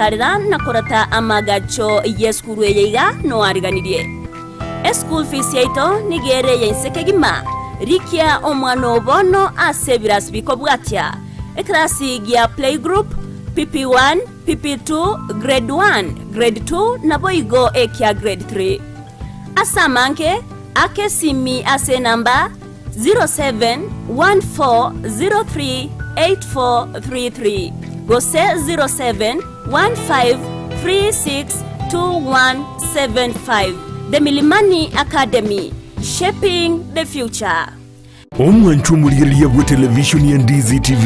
Gotarera na korata amagacho y'esukuru eye iga noariganirie. Eschool fees yaito nigo ere eya inse kegima. Rikia omwana oo bono ase ebirasi bikobwatia, Ekerasi gia playgroup, PP1, PP2, Grade 1, Grade 2 naboigo ekia Grade 3. Ase amange, aka esimi ase enamba 0714038433 gose 0715362175. The Milimani Academy, shaping the future. Omwancho omorigereria bwe televishoni ya Ndizi TV,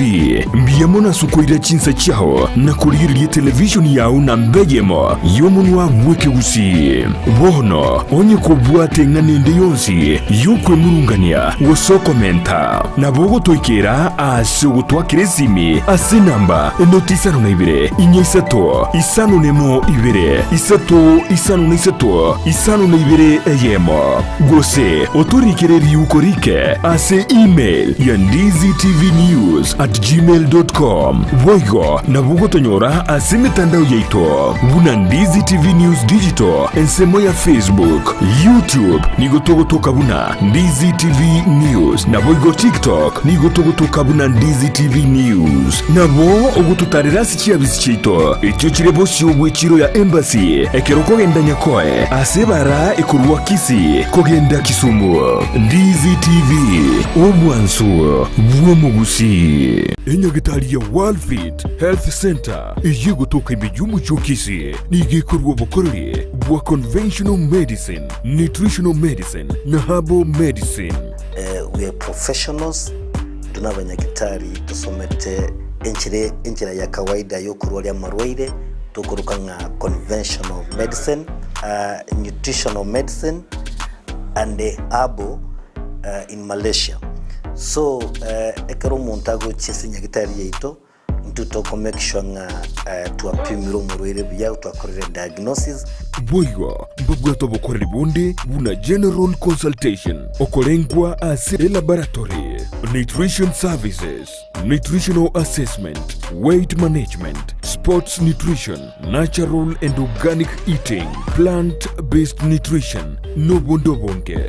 mbuya mono ase okoira chinsa chiao na korigereria televishoni yao namba eyemo y'omonwa bw'ekegusii. Bono onye kobwate eng'ana ende yonsi y'okwemurungania gose okomenta, nabo ogotoikera ase ogotwakera esimi ase enamba enoti isano na ibere, inya isato, isano na emo ibere, isato isano na isato, isano na ibere eyemo. Gose otorikere riuko rike ase email ya ndizitvnews@gmail.com. Boigo nabo ogotonyora ase emetandao yaito buna Ndizi TV News Digital ensemo ya Facebook, YouTube nigo togotoka buna Ndizi TV News naboigo TikTok nigo togotoka buna Ndizi TV News. Nabo ogototarera ase chiabisi chiaito echio chire bosio bw'echiro ya Embassy ekero okogenda Nyakoe ase ebara ekorwa Kisii kogenda Kisumu. Ndizi TV, obwansu bw'omogusii. Enyagitari ya Worldfit Health Centre eyio egotoka ime y'omochie o Kisii nigo ekorwa obokoreri bwa conventional medicine, nutritional medicine na herbal medicine. We are professionals, intwe nabanyagitari tosomete enchera enchera ya kawaida yokorwaria amarwaire tokoroka ng'a conventional medicine, nutritional medicine and herbal in Malaysia. So ekero omonto agochia ase nyagitari yaito, Intwe toko make sure ng'a twapimire omorwaire buya, twakorire diagnosis. Boigo mbabwate obokoreri bonde buna general consultation, okorengwa ase elaboratory, nutrition services, nutritional assessment, weight management, sports nutrition, natural and organic eating, plant based nutrition, nobonde obonge.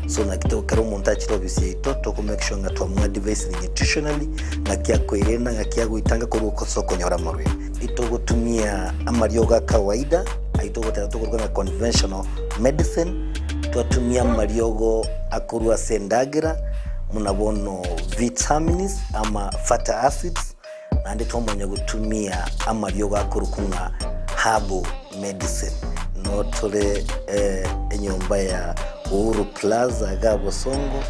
So naki to ekero omonto achire ofisi yaito toko make sure ng'a twamoadvisire nutritionally, ng'aki akoerenda, ng'aki agoitanga korwa ase okonyora amarwaire. Itogotumia amariogo a kawaida, ayio togoteba tokoruga ng'a conventional medicine, twatumia amariogo akorwa ase endagera, buna bono vitamins ama fatty acids, naende twamanya gotumia amariogo akorokwa ng'a herbal medicine. Noo tore enyomba ya Uhuru Plaza iga Bosongo,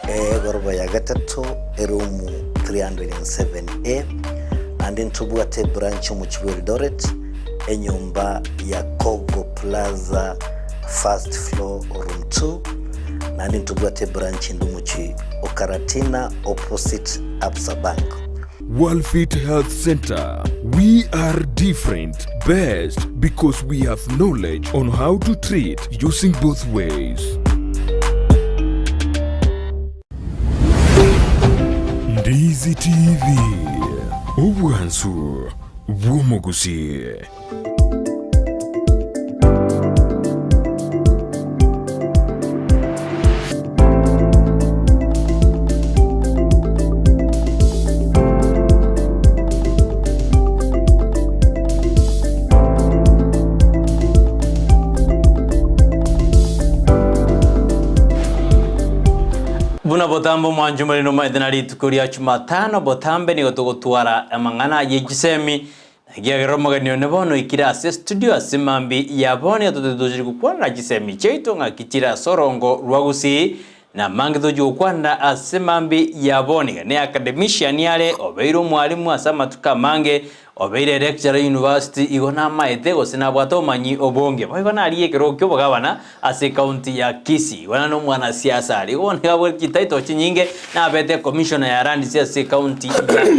egoroba ya gatato, eroom 307A, naende ntobwate ebranch omochie bwa Eldoret, enyomba ya Kogo Plaza first floor room 2, naende ntobwate ebranch ende omochie o Karatina opposite Absa Bank. Worldfit Health Center, we are different, best because we have knowledge on how to treat using both ways. Ndizi TV, obwansu bw'omogusii. Buna botambe omwancho more nomaete na rituko ria Jumatano botambe nigo togotwara amang'ana ye chisemi Ekiagera omogeni one bono oikire ase estudio ase mambia ya bono iga totari tochire gokwanera chisemi chiaito ng'aki chire ase orongo rwa Gusii na amange tochia gokwanera ase mambia ya bono iga ne academician are obeire omwalimu ase amatuko amange obeire lecturer university igo namaete gose nabwate obomanyi obonge boigo narigia ekerogo kia obogabana ase ecounty ya Kisii igo naende omwanasiasa are igo bono iga abwate chititle chinyinge nabete commissioner ya lands ase ecounty ya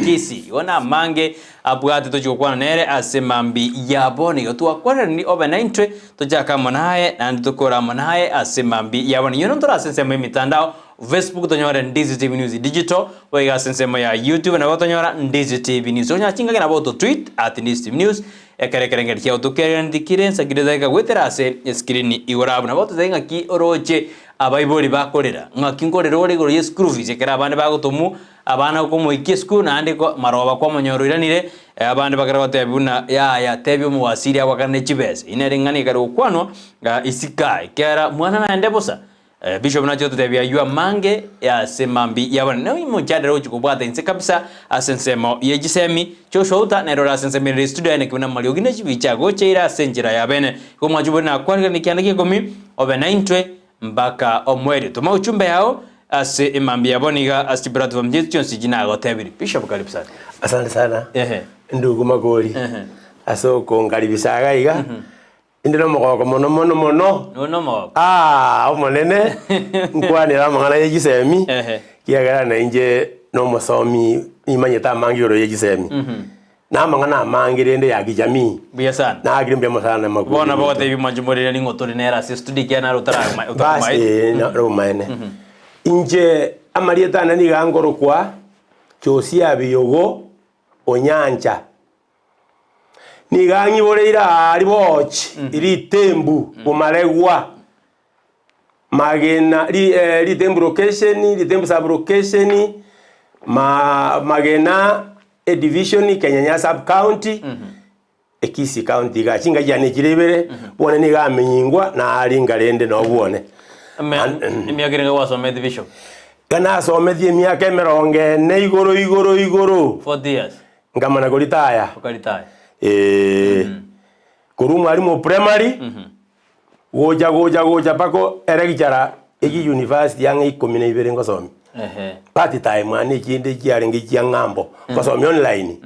Kisii igo namange Abwate tochie gokwana nere ase mambia ya bono. Igo twakwanerani obe naintwe, tochake amo naye, naende tokore amo naye ase mambia ya bono. Inwe ntore ase ensemo y'emitandao, Facebook tonyore Ndizi TV News Digital, boigo ase ensemo ya YouTube nabo otonyora Ndizi TV News. Okonyora chingaki nabo ototweet at Ndizi TV News. Ekero ekerengeri kiao tokerentikire ensakire daika goetera ase eskirini igoro abwo nabo totebe ng'aki oroche abaibori bakorera, ng'aki nkorera ore igoro ye school fees ekero abande bagotomwa abana komoikia esukuru naende ko maroba kwamonyora oiranire abande bakare gotebia buna yaya tebia omowasiri agoakanere chibesa. Eyio nere eng'ana ekare gokwanwa isiko aa ekiagera mwana naende bosa. Bishop nachia gototebia ayio amange ase mambi y'abana. Na omochadara ogochia kobwata inse kabisa ase ensemo ye chisemi Joshua Outa nere ore ase ensemo ere studio aye naki buna amariogi ne chibicha agocheire ase enchera ya bene. Igo omwancho bore nakwarigania ekianda gia ikomi obe naintwe mpaka omoerio. Toma uchumbe yao ase emambia ya bono iga ase chiplatform chiaito chionsi echi nagotebirie. Bishop karibu sana. Asante sana Ehe. ndugu Makori Ehe. ase okonkaribisha iga iga Inde nomogoko mono mono mono. Nonya nomogoko. Aa, Omonene, nkwanere amang'ana ye chisemi, Ehe. ekiagera nainche nomosomi nimanyete amange igoro ye chisemi, na amang'ana amange rende ya kijamii. Buya sana. Naakire mbuya mono sana na amakuru Bono ominto. bagotebia mwanche morere ning'o tore nere ase estudio ekiagera naro otarama Basi, otakomaete. eh, na- nobomaene. Inche amarieta ane nigo ankorokwa Josia Biyogo Onyancha. Nigo ang'iboreire aa ribochi ritembu bomaregwa magena ritembu location ritembu sub location magena edivision kenyanya sub county ekisii county igaa chingaki chiane chire ibere bwone nigo amenyingwa na aringa rende noo bwone. Emiaka erenge gwasomete bishop? Iga nasometie emiaka emerongo ene igoro igoro igoro. 40 years. Nkamana koritaya. Okaritaya. Eeh. Korwa omwalimu o primary, gocha gocha gocha mpaka electurer eki university ang'e ikomi na ibere ngosomia. Ehe. Part time ane echinde chiarenge chia ng'ambo, ngosomia online,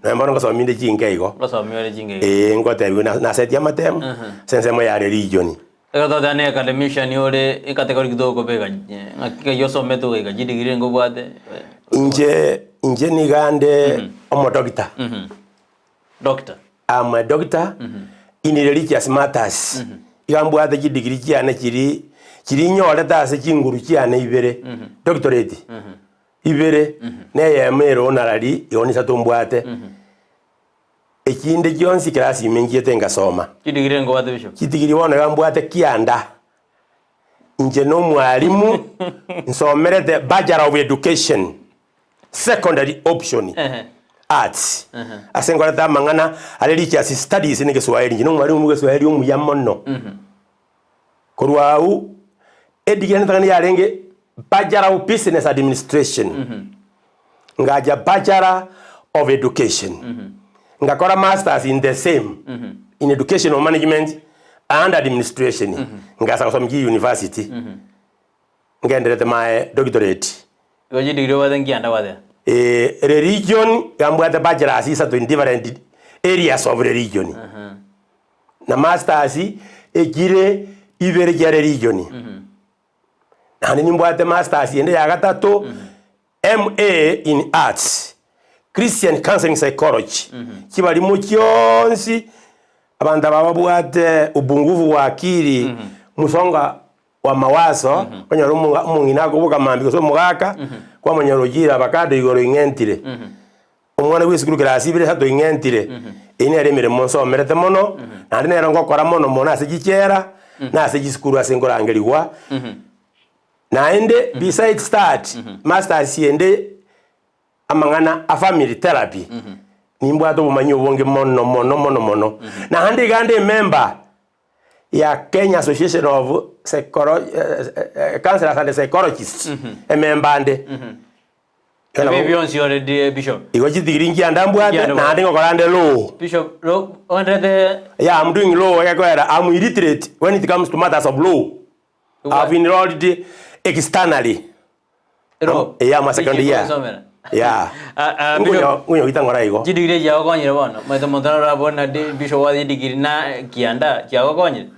nonya bono ngosomia inde chinke igo. Ngosomia ore chinke igo. Eeh ngotebiwa na nasetie amatemo, ase ensemo ya religion. Ekero toteba ne academician ore ecategory ki togokobeka ng'aki kayio osomete ogaika chidegree renge obwate? Inche inche niga nde omodoctor. Doctor. I'm a doctor in religious matters. Iga mbwate chidegree chiane chiri chiri nyorete ase chinguru chiane ibere, doctorate ibere, na eyemo ere honorary igo nisato mbwate. Ekinde gionsi kerasi ime nchiete ngasoma. Chidigiri nkobwate bishop. Chitigiri bono iga mbwate kianda. Inche nomwalimu nsomerete Bachelor of Education secondary option Arts. Ase nkorete amang'ana are religious studies na egeswahili. Inche nomwalimu bwa egeswahili omuya mono. Korwa agwo edigiri yane tang'ani yarenge Bachelor of Business Administration, ngacha Bachelor of Education, ngakora Masters in the same in Educational Management and Administration, ngasa gosoma university, ngenderete my doctorate. Igo chidigiri obwate nkianda gwateba? Eh, religion, iga mbwate bachelors isato in different areas of religion. Na masters echire ibere chia religion. Naende nimbwate masters ende ya gatato, MA in Arts, Christian Counseling Psychology. Chibarimo chionsi, abanto aba babwate upungufu wa akili, musonga wa mawazo, okonyora omonga omong'ina akoboka mambia gose omogaka, kwamonyora ochire avacado igoro ing'entire. Omwana bw'esukuru class ibere isato ing'entire, eyio nere emeremo nsomerete mono, naende nero ngokora mono mono ase chichela, na ase chisukuru ase nkorangerigwa. Naende besides that, masters ende amang'ana a family therapy, nimbwate obomanyi obonge mono mono mono mono. Naende iga nde emember ya Kenya Association of Psycholo Counsellors and Psychologists, emember nde. Ebi bionsi ore die bishop. Igo chitigiri nkianda mbwate, Nkianda mbwate. naende ngokora nde law. Bishop ro oenderete Yeah, I'm doing law egekoera I'm illiterate when it comes to matters of law. I've enrolled externally. ro. Yeah, I'm a second year. Gosomera. Yeah. Ah, ah, Bishop Ngunyo ngunyo gitangora igo. chidigiri chiagokonyire bono. Maito monto narabona di bishop gwathie digiri na kianda chiagokonyire.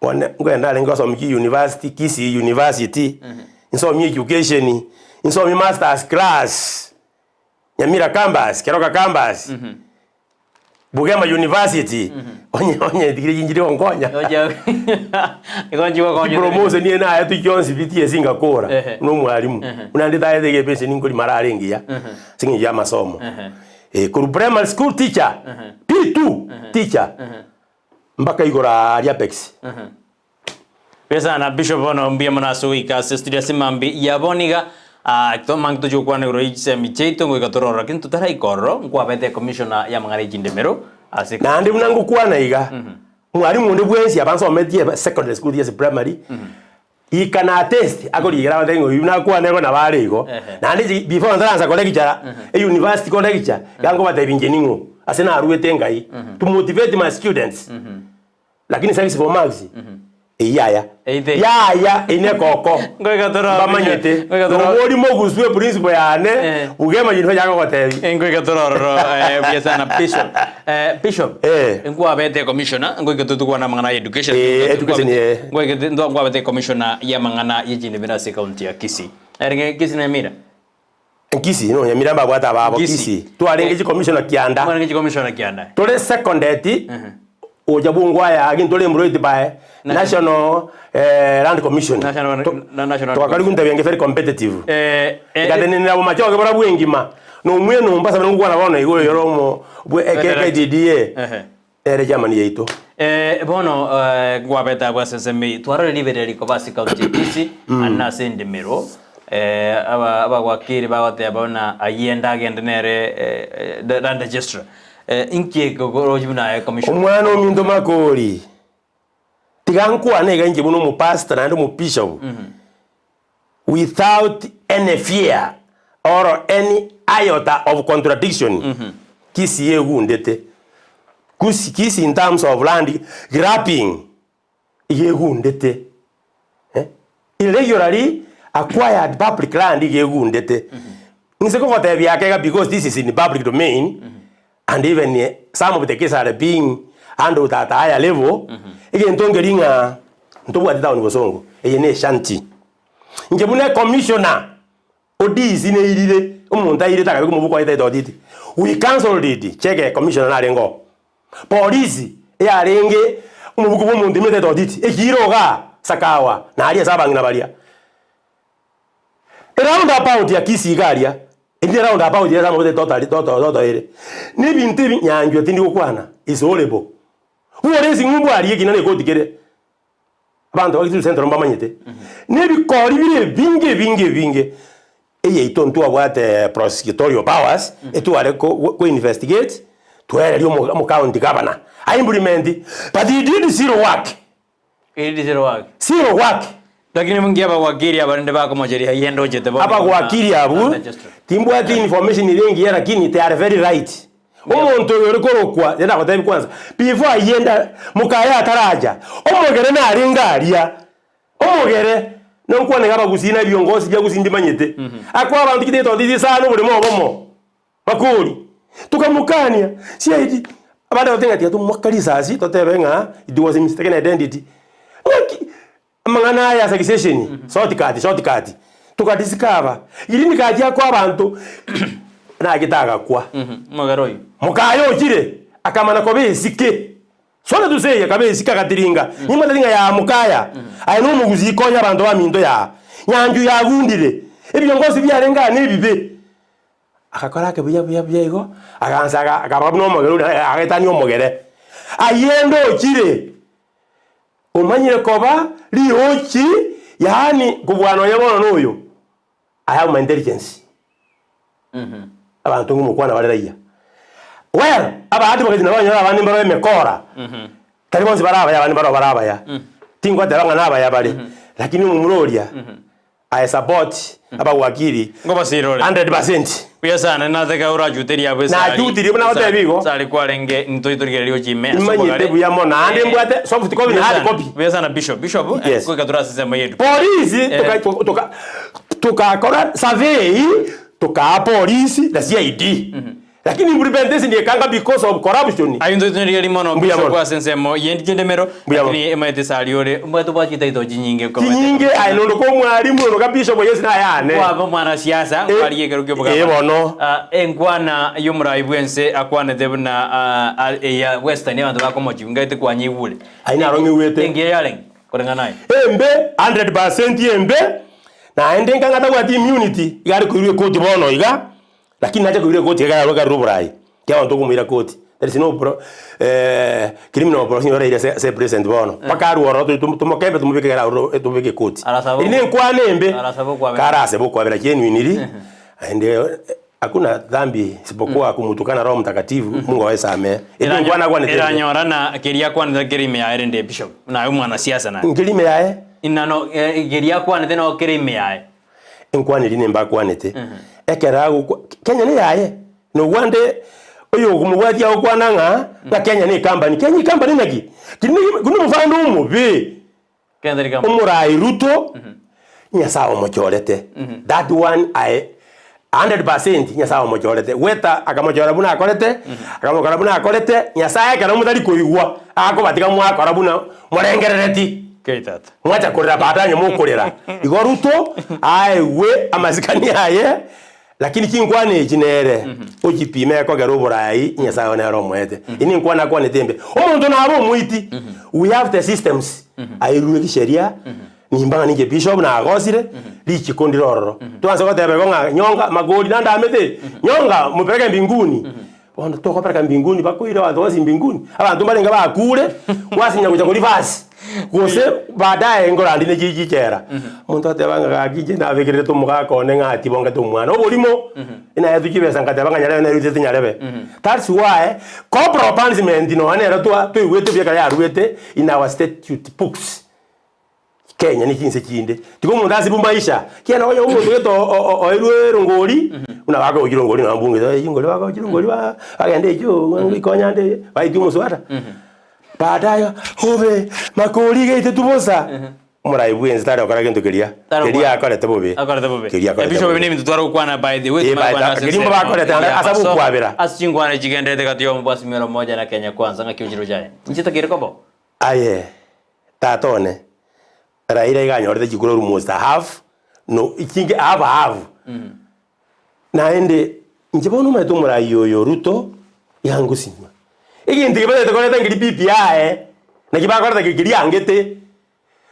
One ngwenda arenge gosomia ki university, Kisii University, nsomie education, nsomie masters class, Nyamira campus, Keroka campus, Bugema University, onye onye tigire chinchiri gonkonya. Igo nchigokonya. Promotion eye naetwe chionsi pi tiesi ngakora, Ehe. buna omwalimu, buna ndete aete epension nkorima arare engiya, ase eng'encho ya amasomo. Ehe. Eh, korwa primary school teacher, period. P2 teacher mpaka igoro aaria Apex. Buya sana Bishop bono mbuya mono ase goika ase studio ase mambi ya bono iga ah, tomange tochie gokwana igoro ye chisemi chiaito ngoika tororo lakini totaraika ororo nkwabete commissioner ya amang'ana ye chindemero ase Naende buna ngokwana iga, mwalimu onde bwensi aba nsometie secondary school yes primary, he can attest akorigera agotebi ng'a oyio nakwane igo nabo are igo. Ehe. Naende inche before ntaraansa kolecture, e university kolecture, iga nkobatebia inche ning'o, ase naruete ngai, to motivate my students. Lakini sex for marks, eyio yaya. Eyio Yaya, eyio nekoko. Ngoika toro Mbamanyete. Ngoika toro Nobori mogusue principle yane, Eh. buga emanyinwa yagogotebi. Ngoika toro ororo eh, buya sana Bishop. Eh, Bishop. Eh. Nkwabete commissioner, ngoika totokwana amang'ana ya education. Eh, education, eh. Ngoika nkwabete commissioner ya amang'ana ye chindemero ase county ya Kisii. Erenge Kisii na Nyamira. Kisii no Nyamira mbabwate ababo Kisii. Kisii. Twarenge chicommissioner kianda. Mwarenge chicommissioner kianda. Tore seconded ocha bwongwaya agi ntore employed by National eh, Land Commission. National- To- na- National- Twakari kuntebia nge very competitive. Eh, eh, Ekatenenera bomachoge bora bwengima. Nomwe nomba sabe ngokwana bono igo yoro omo bwe KKDDA. Ehe. Ere chairman yaito. Eh, bono eh, nkwabete abwo ase ensemo eyio twarore riberera rikoba ase county ya Kisii ande ase endemero eh, aba abagwakiri bagoteba buna ayende agende nere eh, eh, land registrar eh, inki eke orochi buna aye commissioner Omwana ominto makori, tiga nkwane iga inche buna omopastor naende omobishop, without any fear or any iota of contradiction, Kisii egundete. Kusi Kisii in terms of land grabbing, iga egundete. Eh, irregularly acquired public land iga egundete. Inse kogotebia ake iga because this is in public domain, and even eh, some of the cases are being handled at a higher level, egento nkeri ng'a ntobwate town bosongo, eye ne eshanti. Inche buna ecommissioner, ODC neirire, omonto airete akabeka omobuko aye title deed, we cancelled it, check ecommissioner narenge oo. Polisi eyarenge omobuko bwa omonto ime title deed, ekiire igaa Sakawa, naria ase abang'ina baria. Eround about ya Kisii iga aria, eri ne round about ere ase amaguta etotari toto toto ere. Na ebinto ebi nyanchwa tindi gokwana, is horrible. Bwore esing'umbu aria ekina na ekoti kere, abanto ba Kisumu Central mbamanyete. Na ebikori bire ebinge ebinge ebinge, eyaito ntwabwate prosecutorial powers, etware ko ko investigate, twererie omo omo county governor, a implement, but he did zero work. He did zero work. Zero work. Lakini mungi abagwakiri aba rende bakomocheria ayende ochete bono Abagwakiri abwo timbwati information ere engiya lakini they are very right. Omonto oyo ore korokwa rende nagotebi kwanza before ayende mokaya ataracha omogere narenge aria omogere nonkwane iga abagusii na ebiongozi bia gusii ndimanyete akoa abanto chititle chisano oboremo obomo. Bakori, tokamokania, CID, abande bagoteba ng'a tiga tomoake risasi totebe ng'a it was a mistaken identity. Ng'aki amang'ana aya ya succession, short cut, short cut, togadiscover, green card akoa abanto nagete agakwa. Omogere oyio. Mokaye ochire, akamana koba esike. Sorry to say, akaba esike agatiringa. Nimotebie ng'a yaa mokaya, aye nomogusii konya abanto baminto yaa. Nyanchu yagundire, ebiongozi biarenge aa nebibe. Agakora ake buya buya buya igo, agansa aga akaba buna omogere oria agaetania omogere. Ayende ochire, omanyire koba riochi, yaani kobua nonya bono na oyo, I have my intelligence. Abanto ng'omokwana bare raia. Well, aba advocates nabo banyora abande mbaro emekora, tari bonsi bare abaya abande mbaro bare abaya. Tingoteba ng'a nabaya bare, lakini omomura oria. I support abawakili Ngobasira ore. 100%. Buya sana nataka orachuteria abwo esari. Nachutirie buna goteba igo. Esari kwarenge ntoitorigereria gochia ime ase Nimanyete obogare. buya mono naende Eh, mbwate soft copy na buya hard sana, copy. Buya sana Bishop. Bishop, eh, Yes. goika tore ase ensemo yetu. Polisi Eh. toka toka tokakora survey tokaa polisi na CID. Lakini implementation ekanga because of corruption. Aye ntoitorigereria mono Mbuya Bishop mono. ase ensemo yendemero Mbuya mono. lakini emaete esari ore mbwate obwate chitaito chinyinge okomanyete. Chinyinge aye nondo kwa omwalimu nondo ka bishop yesi naye ane. Kwaba omwanasiasa Eh, nkwaria ekero kia eh, bono. Ah, enkwana y'omorai bwense akwanete buna ah, ah, eya western abanto bakomochibu ngaete kwanyigure. Aye naro ng'igwete. Engiya yarenge koreng'ana aye. Embe 100% embe naende nkang'a tabwati immunity iga are koirwa ekoti bono iga lakini nacha koirwa ekoti iga arwe karure oborai ki abanto okomoira koti. There is no pro, eh, criminal prosecution ore ase ase president bono. Mpaka arwe ororo to- to- tomokembe tomobeke kera aroro tomobeke ekoti. Arasaba Eri nenkwana embe. Arasaba okwabera. Karasaba okwabera genuinely, naende eh, hakuna dhambi isipokuwa kumutukana Roho Mtakatifu, Mungu awasamehe. Eri nenkwana akwanete embe. Eranyora na keria akwanete kere ime yaye rende bishop. Naye omwanasiasa naye. Nkeri ime yaye? Inano eh, keria akwanete no kere ime yaye. Enkwana eria nembe akwanete, ekero agokwa Kenya neyaye, nogwande oyo okomobwatia agokwana ng'a ng'a Kenya ne ecompany, Kenya ecompany naki? Keri ne omofano omobe, Kenya teri company. omorai Ruto, Nyasaye omochorete, that one I 100% Nyasaye omochorete, gweta akamochora buna akorete, akamokora buna akorete, Nyasaye ekero motari koigwa, akobatiga mwakora buna morengerereti. Kei tata. Mwacha korera baadaye onye mokorera. Igo Ruto aegwe amasikani aye, lakini chinkwana echi nere ochipime ekogera oborai Nyasaye one nere omoete. Eye nenkwana akwanete embe. Omonto nabe omoiti, we have the systems, airwe kisheria, nimba ng'a ninche bishop nagosire, richiko ndire ororo. Twanse goteba igo ng'a nyonga magori naende amete, nyonga mopeleke mbinguni. Bono tokopereka mbinguni bakoira abanto bonsi mbinguni, abanto mbarenge bakure, gwasinya gocha koria basi, gose baadaye nkorandi ne chi chichera. Omonto ateba ng'a gaki inche nabekererete omogaka one ng'a atibongete omwana, oborimo, naetwe chibesa nkateba ng'a nyarebe naerutete nyarebe. That's why, corporal punishment nonya nero twa toigwete buya ekero yaruete in our statute books. Kenya ne chinse chinde. Tiga omonto asibwe maisha, kiagera onye omonto gete oerwe erongori, buna bakogochia erongori nonye mbunge eh chingori bakogochia erongori ba bagenda echio ngoikonya ande baitwe omoswada. Baadaye obe makori gaetetwe bosa, omorai bwensi tari gokora gento keria, Tari keria gokora. akorete bobe. Akorete bobe. Keria akorete Ebisho bobe. ebi nebinto tware gokwana by the way Eh, tumanye by kwana the- ase keria ensemo bakorete ya ase masomo, okwabera. ase chinkwana chigenderete gati ya omobwasi mero moja na Kenya kwanza ng'aki ochire ochaye. Inche takeri koba oo. Aye tata one, Raila iga anyorete chikura almost a half, no chinge half a half. Naende inche bono omanyete omorai oyo Ruto iga ngosinywa. Egento eke batagete koreta nkeri BBI, naki bakoreta keri keria angete,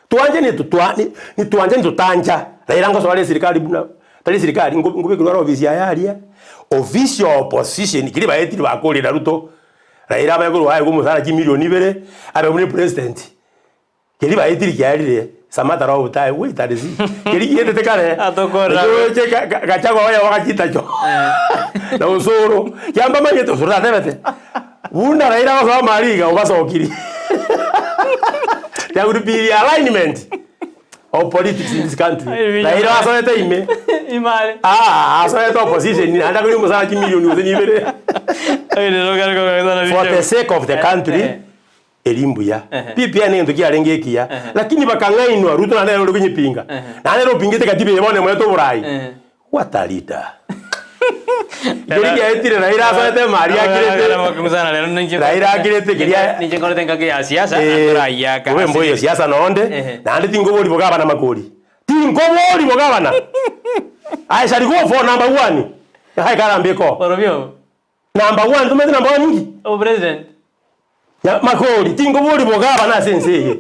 twanchani totwa nitwanchani totancha, Raila ngosoa are eserikari buna tari eserikari nko nkobekerwa are ofisi yaye aria, ofisi ya opposition keria baetire bakorera Ruto, Raila abe korwa aegwe omosara chimilion ibere, abe buna epresident. Keria baetire kiarire, Samatta roho otae, wait and see. Keria kietete kare, Atokorera. nakio oche Gachagua oye ogachita cho. Na Osoro, kiambamanyete Osoro tatebete, buna Raila agosoa mariga obasokiri. There will be realignment of politics in this country. Raila asoete ime. Imare. Ah, asoete opposition naende akoria omosara chimilion gose nibere. For the sake of the country, eri mbuya. BBI negento kiarenge ekiya, lakini bakang'ainwa, Ruto naende nere ore konyepinga. Naende nere opingete katiba eye bono emoete oborai. What a leader. Keria kiaetire Raila asoete emari akirete. Raila akirete keria Ninche nkorete engaki ya siasa Eh, natorayiaka obe mboyo siasa nonde Ehe. naende tingobori bogabana makori tingobori bogabana I shall go for number one Nyasaye karambike oo Orobio number one tomanyete number one inki o president Ya makori tingobori bogabana ase ense eye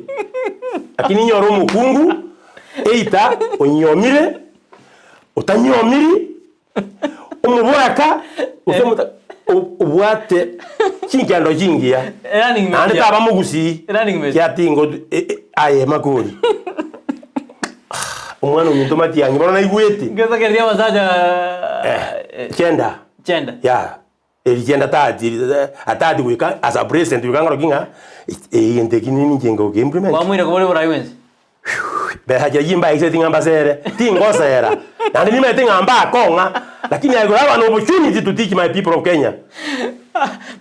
lakini inyore omokungu either onyomire otanyomiri omoboraka gose omota obwate chinkendo chingiya Running mate naende ya. taba mogusii Running mate. kiatingo aye makori omwana ominto matiang'i bono naigwete Ngesakeria abasacha chenda chenda ya eri chenda tati atati goika as a president goika ng'oroki ng'a egento eki ninche ngoki implement Kwamoire kobori borai bwensi Besa chiria chimbaiseti ng'a mbasere, tingosera, naende nimanyete ng'a mbakong'a, lakini I will have an opportunity to teach my people of Kenya.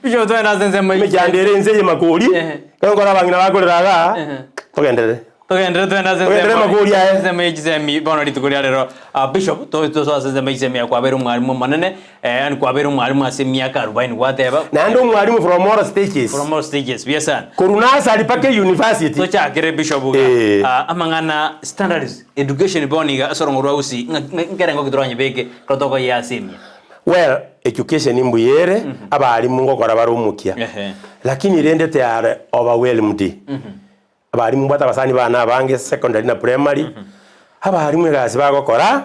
Bishop twende ase ensemo eye. Emechando ere ense eye makori, Ehe. ekero nkora abang'ina bakorera igaa, Ehe. togenderere. Togenderere twende ase Togenderere ensemo makori aye. ensemo ye chisemi bono rituko ria rero. Ah, Bishop, to- tosoe ase ensemo ye chisemi ya kwabeire omwalimu omonene, eh, yaani kwabeire omwalimu ase emiaka arubaini gwateba. Naende omwalimu from all stages. From all stages, buya sana. Korwa nursery mpaka university. Tochakere Bishop iga, Eh. ah, amang'ana standards education bono iga ase orong'o rwa Gusii, ng'a- ng'a- nkerengo ki toranyebeke ekero tokoyia ase emia? Well, education mbuya ere, abalimu ngokora bare omokia. Ehe. Lakini rende they are overwhelmed. Abalimu mbwate abasani bane abange secondary na primary, abalimu egasi bagokora,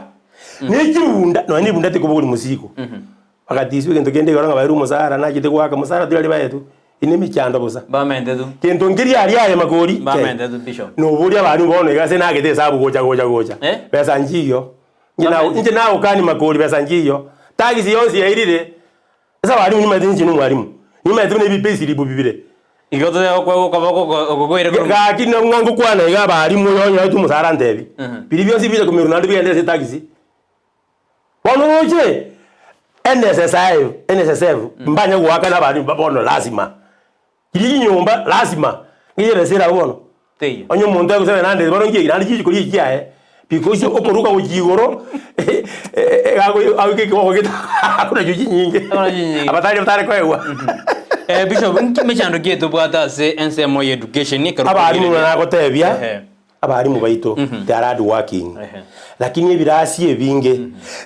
ne chibunda, nonya ne ebunda tekobogori mosigo. Bagatiswa egento kende igoro ng'a bairwe omosara nachete goaka mosara tiga ribaetwe, ine emechando bosa. Mbamentetwe. Gento nkeria aria aye makori che. Mbamentetwe bishop. Noboria abarimu bono iga ase nagete esabu gocha gocha gocha. Eh? Besa nchiyo. Inche na Mbamentetwe. inche nagokani makori besa nchiyo. Tagisi yonsi yairire, ase abarimu nimanyete inche nomwarimu. Nimanyete buna ebipayslip bibire. Igo toteba gokwegwa okoboko oko oko kwaire korwa Gaki na ng'a ngokwana iga abarimu oyo onyorete omosara antebi. Biria bionsi bicha komerwa naende bigende ase etagisi. Bono roche, NSSIF, NSSF, mbanye goakana abarimu ba bono lazima. Riria chinyomba lazima, ng'ai ebesa ere abwo bono. Teiyo. Onye omonto agosebe naende bono nki naende chichiko riria chiaye, because okoruka gochia igoro, agoika ekeboko gete akuna chio chinyinge. Akuna chinyinge. Abatari batare koegwa. Eh, Bishop, nki emechando ki etobwate ase ensemo ya education ekero Abarimu okorigereria? buna nagotebia, Ehe. Abalimu baito they are hard working Ehe. lakini ebirasi ebinge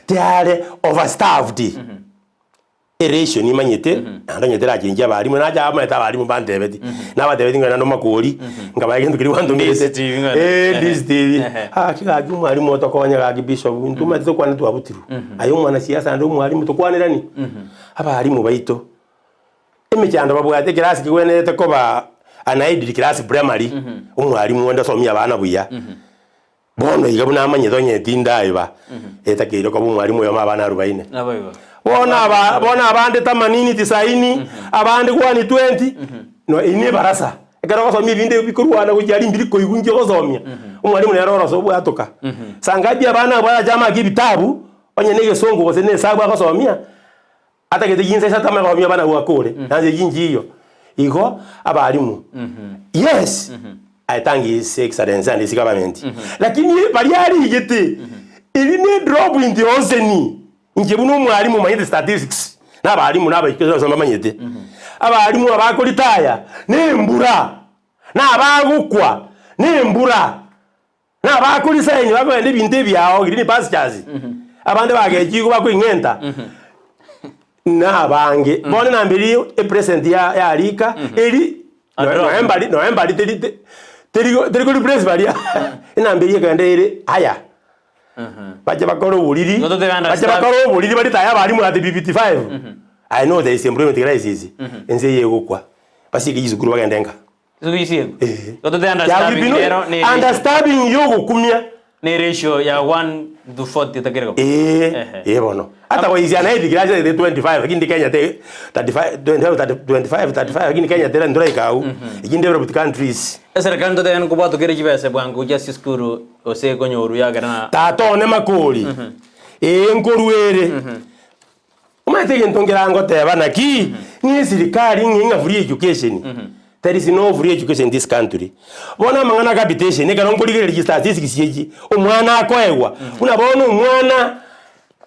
they are overstaffed eratio nimanyete naende onye terachenchia abalimu nacha amaete abalimu bantebeti nabatebeti ng'a naende omakori nkabae egento keria gwantomerete DSTV ng'a- eh Ehe. DSTV Ehe. gaki gaki omwalimu otokonye gaki bishop intwe omanyete tokwane twabutirwe aye omwanasiasa naende omwalimu tokwanerani abalimu baito Emechando babwate ekerasi kegwenerete koba an ideal class primary, omwalimu onde osomie abana buya. Bono iga buna amanyete onye tindaiba, etakeire koba omwalimu oyomo abana arubaine. Naboigo. Bono aba bono abande tamanini tisaini, abande gwani twenty, no eyio ne ebarasa. Ekero ogosomia ebinto ebi bikorwana gochia aria mbiri koigwa inki ogosomia, omwalimu nere orosa obwatoka. Sangapi abana abwo barache amake ebitabu, onye na egesongo gose na esabu agosomia, Atagete chinsa isato amanye gosomia abana abwo akore, naende chinchiyo. Igo abalimu, yes, I thank his excellency and his government. Lakini baria arigete, eri ne drop in the ocean. Inche buna omwalimu omanyete statistics, na abalimu na abaikesi bonsi mbamanyete. Abalimu abakoritaya, na embura, na abagokwa, na embura. Na abakorisainia bakogenda ebinto ebiao green pastures, abande bagechigwa bakoing'enta, na abange. Bono namba eria epresent ya yarika eri noe mbari noe mbari teri te teri teri ko replace baria enamba eria ekogenda ere higher. Bache bakore oboriri, Igo totebe bache understand. bakore oboriri baritaya abalimu at 55. I know there is employment crisis, ense eye egokwa, basieke chisukuru bagende nka. Igo tote understaffing rero ne ratio. Understaffing yogokumia. Ne ratio ya 1 to 40 takere koba. Ee, ee bono. Ata goisia naye digirasi ere 25 lakini Kenya te 35 25 25 35 lakini Kenya tera ntoraika agwo. Eki developed countries. Eserekari ntotebe nkobwata kere chibesa bwango gochia ase esukuru gose ekonyorwa yagera na. Tata one makori, ee nkorwere. Omanyete egento nkere ngoteba naki, ng'a esirikari ng'a ng'a free education, there is no free education in this country. Bono amang'ana a capitation ekero nkorigereria statistics echi, omwana akoegwa, buna bono omwana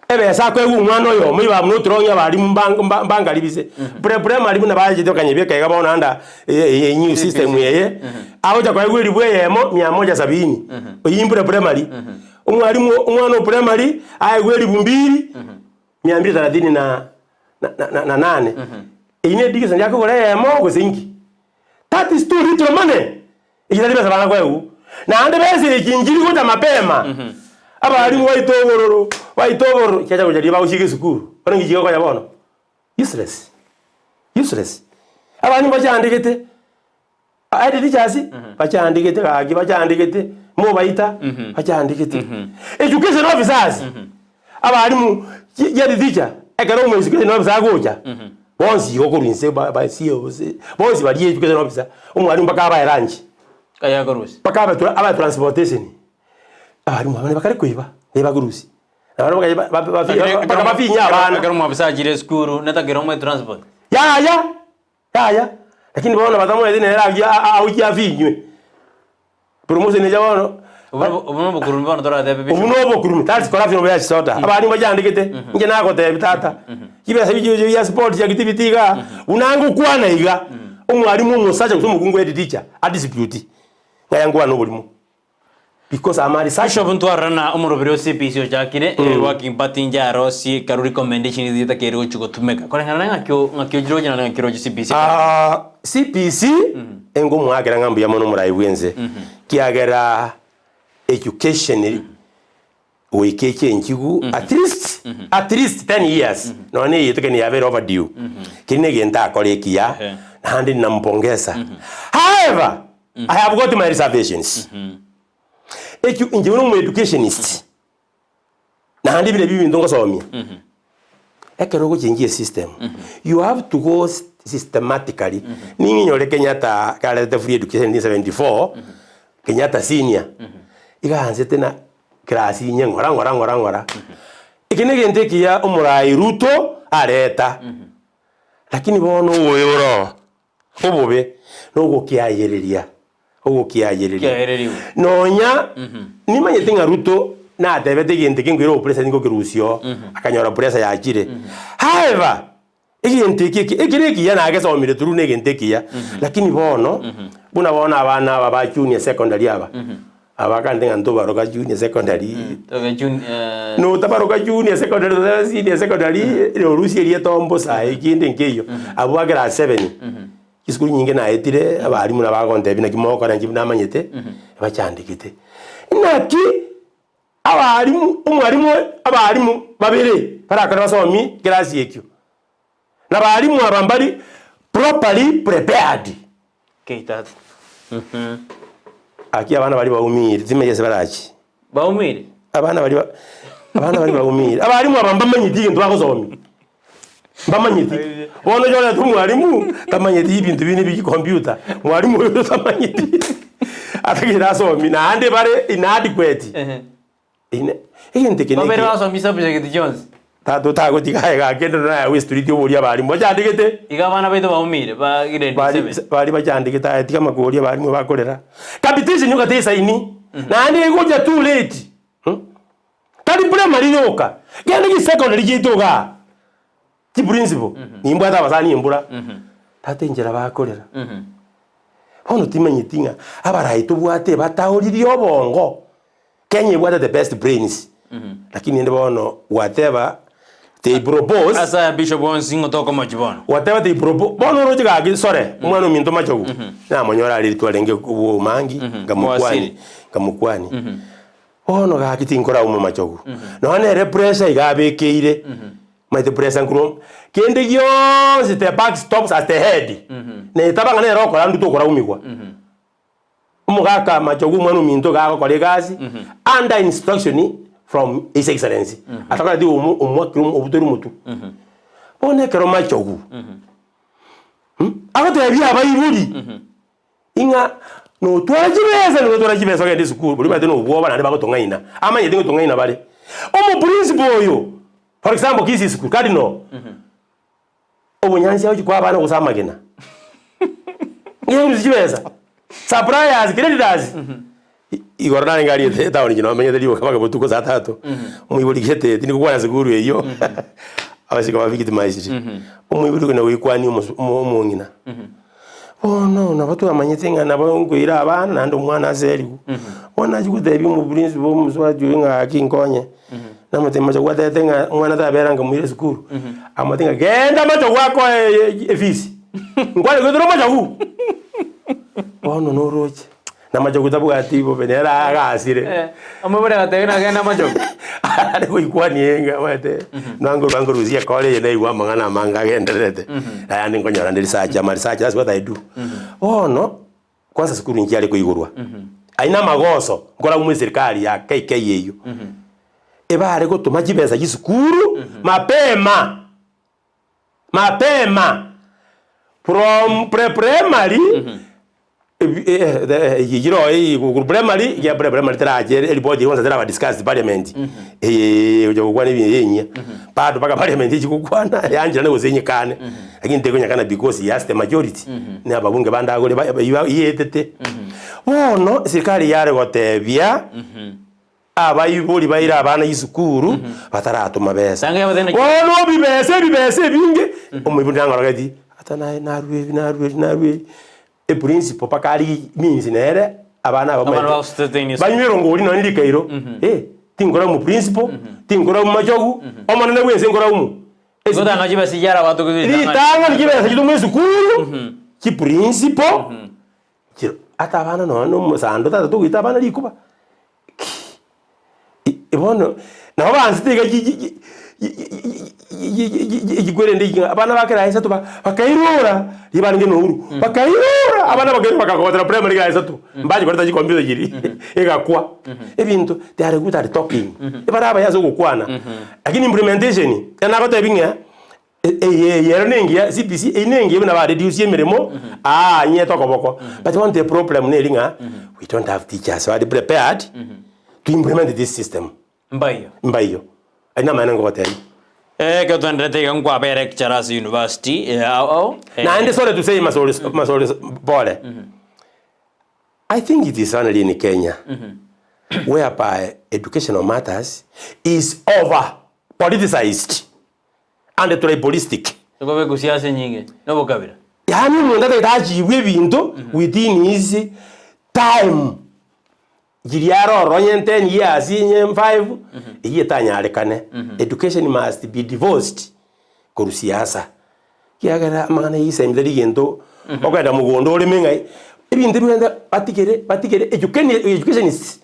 ebesa akoegwa omwana oyomo iba buna otorong'e abalimu mba- mba- mbangaribise, pre primary buna bachete bakanyebeka iga bono under eye new system eye, agocha koegwa elifu eyemo mia moja sabini, oyio pre primary, omwalimu omwana o primary aegwe elifu mbiri. Mia mbili thelathini na na na na nane. Eyio ne edigisa yakogora eyemo gose inki. That is too little money. Eki tari besa barakoegwa. Naende besa echi nchiri gocha mapema. Abalimu baito obororo, baito obororo, chiacha gocha riria bagosieka esukuru. Bono nki chigokonya bono? Useless. Useless. Abalimu bachandegete. Head teachers bachandegete gaki bachandegete mobaita bachandegete. Education officers abalimu chi head teacher ekero omo education officer agocha bonsi igo korwa inse ba ba COs bonsi baria education officer omwalimu mpaka abae lunch. Kaya akorusia. Mpaka abe tra abae transportation. Abalimu aba nibakare koiba nibakorusia. Nabo mpaka bafinye abana. Ekero omwafisa achire esukuru netakera omoe transport. Yaya. Yaya, lakini bono batamoeti nere aria agochia afinywe. Promotion eria bono, Obo obo nobokurumi bono toratebe obwo bishop. nobokurumi, that's corruption of yasota. Abande mbachandegete, inche nagotebia tata, chibesa ebi chio chia sports activity igaa, buna ngokwana iga, omwalimu omosacha gose omokungu head teacher, adispute, ng'a yankwana oborimo. Because I'm a researcher. Bishop ntwarora na omoroberi o CPC ochakire mm. working party njarosie karu recommendation zitakeire gochi gotumeka koreng'ana na ng'aki ng'aki ojire oche na ng'aki oroche CPC Ah, CPC engomwakera ng'a mbuya mono omorai bwense kiagera education Goika echenchigu at least at least 10 years nonya na eyetwe kende yabeire overdue keri na egento akora ekiya naende ninampongeza however I have got my reservations ekio inche buna omoeducationist naende bire ebi ebinto ngosomia ekero ogochengia esystem you have to go systematically ning'inyore Kenyatta karete free education 1974 Kenyatta senior iga aansete na Class inye ng'ora ng'ora ng'ora ng'ora. Eke negento ekiya omorai Ruto areta, lakini bono obobe bore oo, obobe nogokiayereria, ogokiayereria. Kiayererirwe. Nonya nimanyete ng'a Ruto natebete egento eke nkoira obopresident nkokerusia oo, akanyora pressure yachire. However, egento eke eke ekere ekiya nagesomire through na egento ekiya, lakini bono, buna bono abana aba ba junior secondary aba, aba akande ng'a ntobaroka junior secondary, Tobe jun- eh, notabaroka junior secondary gose senior secondary, norusia erieta ombosa ekende nkeiyo, abwo ba class seven, chisukuru nyinge naetire, abalimu nabo bagontebia naki mogokora inche namanyete, bachandegete. Naki. Abalimu, omwalimu abalimu babere barakore basomi ekerasi ekio, na balimu aba mbari properly prepared. Keitatu. Aki abana baria baumire, timanyeti ase barachi. Baumire? Abana baria ba abana baria baumire. Abalimu aba mbamanyeti egento bagosomia, mbamanyeti. Bono onye orete omwalimu, tamanyeti ebinto binde bia computer, mwalimu oyo tamanyeti atagete asomie, naende bare inadequate. Ine egento eke Babere neke basomie subject chionsi. tata otagotiga aye gaki ende naye waste oborie abalimu bachandegete. Iga abana baito baumire ba grade Bari seven. bari bachandegete aye tiga amakori abalimu bakorera. Capitation yoka tesaini, naende egocha too late. Tari primary yoka, genda chi secondary chiaito igaa, chi principal, nimbwate abasani embura, tata enchera bakorera. Bono timanyeti ng'a abarai tobwate bataoririe obongo, Kenya ebwate the best brains, lakini rende bono whatever they propose, Ase aya bishop bonsi ng'o tokomochi bono. whatever they propose, bono oroche gaki sore, omwana ominto machogu, namonyora aria rituko arenge obomangi, nkamokwani, Mwasiri. nkamokwani. Bono gaki tinkorauma machogu, nonya nere pressure iga abekeire, omanyete pressure nkorwa kende gionsi the buck stops at the head, na etaba ng'a nere okora ndwo tokoraumigwa. Omogaka machogu omwana ominto iga agokora egasi under instruction from his excellency, atakoreti omo omwakire obutoire omotwe. Bono ekero machogu agotebia abaibori. Ing'a notware chibesa, nigo otware chibesa ogende esukuru, boria omanyete na obwoba naende bagotong'aina, amanyete ngotong'aina bare. Omoprinciple oyo, for example Kisii school, Cardinal, obonyansi agochia koa abana gose amagena, ng'ai orusie chibesa, suppliers, creditors, igoro narenge aria etown inche nomenyete rioka mpaka botuko saa tatu, omoibori gete tindi gokwana sukuru eywo, abasike ba victimized, omoibori okogenda goikwania omosu omong'ina. Bono nabo twamanyete ng'a nabo nkoira abana naende omwana aserigwe. Bono nachia gotebia omoprincipal omosubati oyo ng'a gaki nkonye, namotebia mache gwatebete ng'a omwana tabera nkamoira esukuru, amotebia ng'a genda mache gwakoe efees, nkwane goetera omochagu. Bono noroche, na machogu tabwati bobe nere agasire. Omoibori agatebia ng'a genda machogu. Are goikwania ng'a omanyete, nango bangorusia ekore eye naigwa amang'ana amange agendererete, naende nkonyora nde research, ama research that's what I do. Bono, kwanza sukuru inche yare koigorwa, ayio na amagoso nkoragwa mwa eserikari ya KK eyio, ebare gotoma chibesa chisukuru mapema. Mapema from pre-primary eyio primary ekiagera pre-primary terache eripoti eyio kwanza teraba discussed parliament eye gocha gokwana ebinto enyia bado mpaka parliament echi gokwana yancherane gose enyekane lakini tekonyekana because he has the majority na ababunge bande agore ba yetete. Bono serikali yare gotebia. Abaibori baire abana isukuru bataratoma besa. Tanga yabatene ki- Bono ebibesa ebibesa ebinge, omoibori nang'orogeti, ata naye narwa ebi narwa eri narwa eri, eprinciple mpaka arigie means nere abana aba Abana omanyete, bagosustaini esukuru. banywe erongori nonye rikairo, eh, tinkoraumu principal, tinkoraumu machogu, omonene bwensi nkoraumu. Igo tanga chibesa chiara abatoki Ritang'ani chibesa chitomwa esukuru, chiprinciple, chiro ata abana nonye na omosando tata togoita abana rikuba. Bono nabo baansete iga chikwere ng'a abana ba kera isato bakairora riria barenge na Uhuru, bakairora abana bakairora bakagotera primary kera isato, mbache koreta chikompiuta chiria egakwa. Ebinto they are good at talking, ebare abaya ase ogokwana, lakini implementation, ekero nagotebi ng'a Eye eye ero nengiya, CBC eyio nengiya buna ba reduce emeremo, aa nyete okoboko. But one the problem neri ng'a we don't have teachers bari prepared to implement this system. Mbaiyo. Mbaiyo. Ayio namaene ngogotebia. Ekero twaenderete iga nkwabera lecturer ase university ao ao. Naende sorry to say masori masori pole. I think it is only in Kenya whereby educational matters is over politicized. and tribalistic. Nigo begusia ase enyinge nobokabira. Yaani omonto atagete achieve ebinto within his time chiria aroro onye 10 years onye 5 eyio etanyarekane. Education must be divorced korwa siasa ekiagera amang'ana ya chisemi tari gento okogenda mogondo oreme ng'ai ebinto ebi batigere batigere educationists.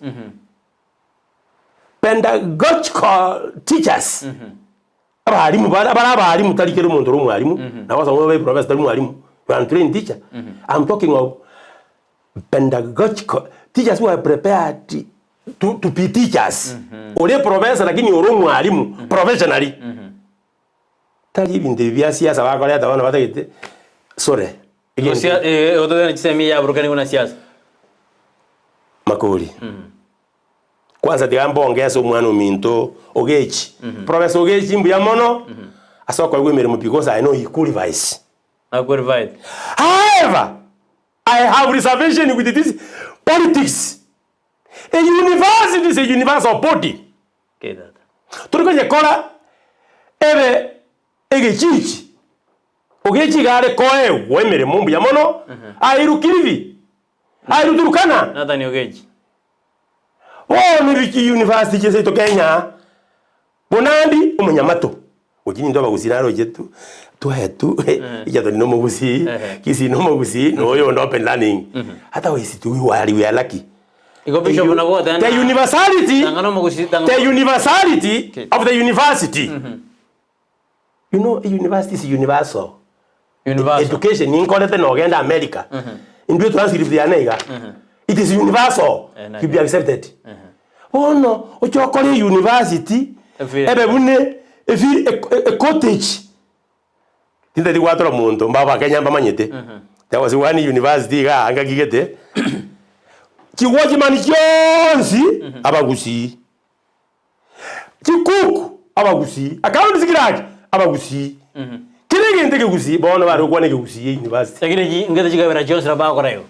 Pedagogical teachers, abalimu bare abare abalimu tari kera omonto ore omwalimu, nabo gosoma obe professor tari mwalimu, you are untrained teacher. I'm talking of pedagogical teachers who are prepared to, to be teachers. Ore professor lakini ore omwalimu professionally. Tari ebinto ebi bia siasa bakoreta bono batagete sorry. Igo sia- eh, ototera chisemi yaburukanigwe na siasa. Makori. Kwanza tiga mbonge ase omwana ominto Ogechi. Professor Ogechi mbuya mono ase okoegwa emeremo because I know he qualifies. Na qualified. However, I have reservation with this politics. A university is a universal body. Okay, tata. Tori konyekora ebe egechichi. Ogechi iga are koegwa emeremo mbuya mono airwe Kilifi, airwe Turkana. Nathan Ogechi. Bono ebi university chia seito Kenya, Bonandi omonyamato, gochia ninto abagusii naroche tu twaetu ekiagera na omogusii, Kisii na omogusii, na oyonde open learning. Otherwise we are we are lucky. Igo bishop nabo ogoteba The ng'a universality, tang'ana omogusii tang'ana the universality of the university. You know, a university is universal. Universal. Education ninkorete nogenda America. Indwe transcript yane iga. It is universal. Eh, You be accepted. Bono ochokore university Efiri. ebe bune efiri e cottage. Tintari gwatora monto mbaba Kenya mbamanyete. There was one university iga anga gigete. Chiwatchman chionsi abagusii. Chikuku abagusii, accounts clerk abagusii, kera egento ekegusii bono bare gokwana ekegusii e university. Lakini chi ngete chikabira chionsi nabo bagokora igo.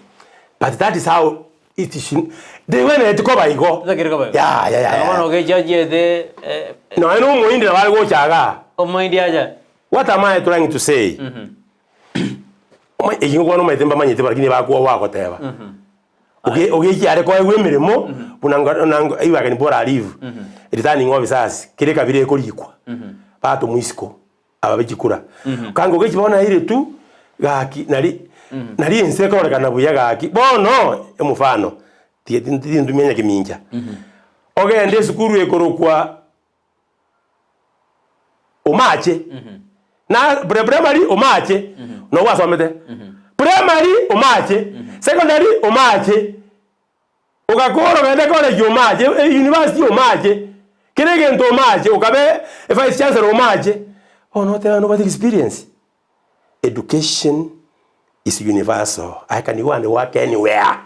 But that is how it should, tebwenereti koba igo. Tebwenereti koba igo. Ya ya ya Bono ya. ogechi achiete eh, Nonya na omohindi nabo are gocha igaa. omohindi acha. What am I trying to say? Oma eyio ngokwana omanyete mbamanyete lakini bakoa bagoteba. Oge ogechi are koegwa emeremo buna ngo na ngo iwe ageni bora leave returning officers kere ekabira ekorikwa batomwa isiko aba be chikura. Kanga ogechi bono aire tu gaki nari nari ense ekororekana buya gaki bono omofano tiga tintumia nyakemincha ogende esukuru ekorokwa Omache na pre primary omache no gwasomete primary omache secondary omache ogakora ogende college omache e university omache kera egento omache okabe e vice chancellor omache bono otebe nobwate experience. Education is universal I can go and work anywhere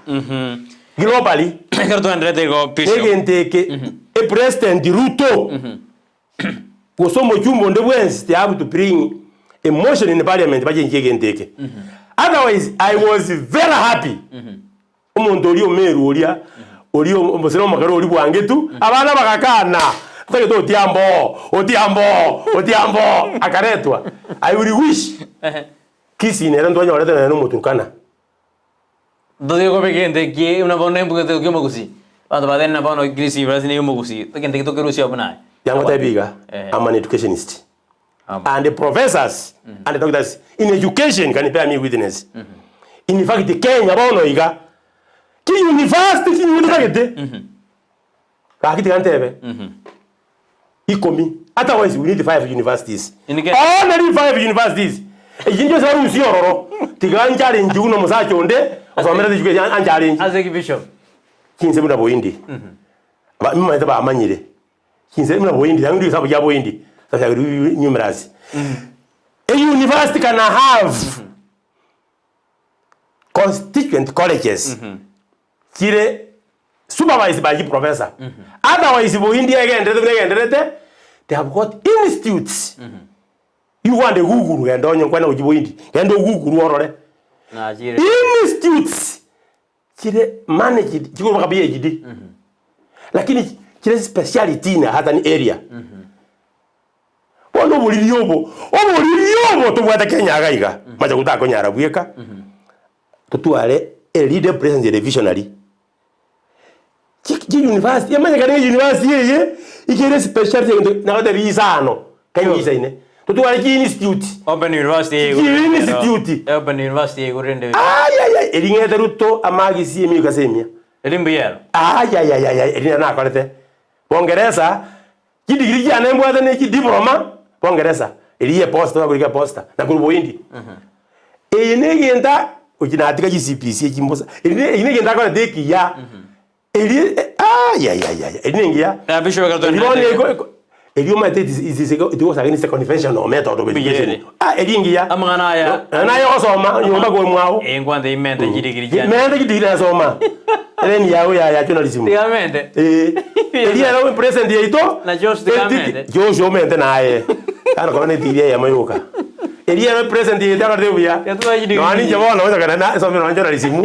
globally. Ekero twaenderete igo Bishop. Egento eke e president Ruto gose omochumba onde bwensi they have to bring a motion in parliament bachenchie egento eke otherwise I was very happy omonto oria omeru oria oria omosira omokere oria bwangetu abana bagakana totagete otiambo otiambo otiambo akaretwa I will wish Kisii nere ntwanyorete nonye na omoturkana. Ntotige koba egento eki buna bono embugete kia omogusii, abanto batebire ng'a bono Kisii University niyo omogusii, egento eki tokerusia buna aye. Yangotebia iga, Eh. I'm an educationist Am. and professors and doctors in education can bear me witness. In fact Kenya bono iga, ki university kinyugu totagete. Gaki tiga ntebe ikomi otherwise we need 5 universities. Inike- Only 5 universities. Echi nchionsi barusie ororo tiga nchallenge buna omosacha onde osomerete chisukuru echi anchallenge. Ase ki bishop? Chinse buna Bohindi ba nimanyete bamanyire chinse buna Bohindi nabo ebisabu bia Bohindi numerous. A university can have constituent colleges chire supervised by chiprofessor. Otherwise Bohindi egenderete buna egenderete they have got institutes. You go and google genda onye nkwane gochia Bohindi genda ogoogle orore. Nachire. Institutes chire managed chikobaka PhD. Lakini chire speciality in a certain area. Bono oboriri obo, oboriri obo tobwate Kenya iga iga, mache gotakonyara bweka, totware a leader presence ere visionary. Chi chi university, emanyekane ng'a university eye, ikere speciality egento nagotebi isano, Kenya isaine. Totware chi institute. Open University Chi igure institute. Open University igure rende. Ayayay, eri ng'ete Ruto amagisi emiaka ase emia. Eri mbuya ero. Ayayayayay, eri nere nakorete. Bongeresa, Chidigiri chiane mbwate ne chidiploma Bongeresa, eria ye posta bakorika eposta, na korwa Bohindi. Eye ne egento a gochia natiga chi CBC echi mbosa, eri ne eri ne egento akorete ekiya, eri ayayayaya eri nengiya. Na bishop ekero Eri bono twaendete- eko eko eri omanyete it is it is it goes against the conventional method of education. Biyere. Ah eri engiya. Amang'ana aya- Naye ogosoma nyomba korwa mwao. Eh, nkwanza imente chidigiri chiane. Mente chidigiri nasoma. Ere yago ya ya journalism. Tiga mente. Eh. Eria ero president yaito. Na Josh tiga amente. Josh omente naye. Kana kono ne tiria ya mayoka. Eria ero president yaito akate buya. Yatwa chidigiri. No ani bono ocha kana na somero na journalism.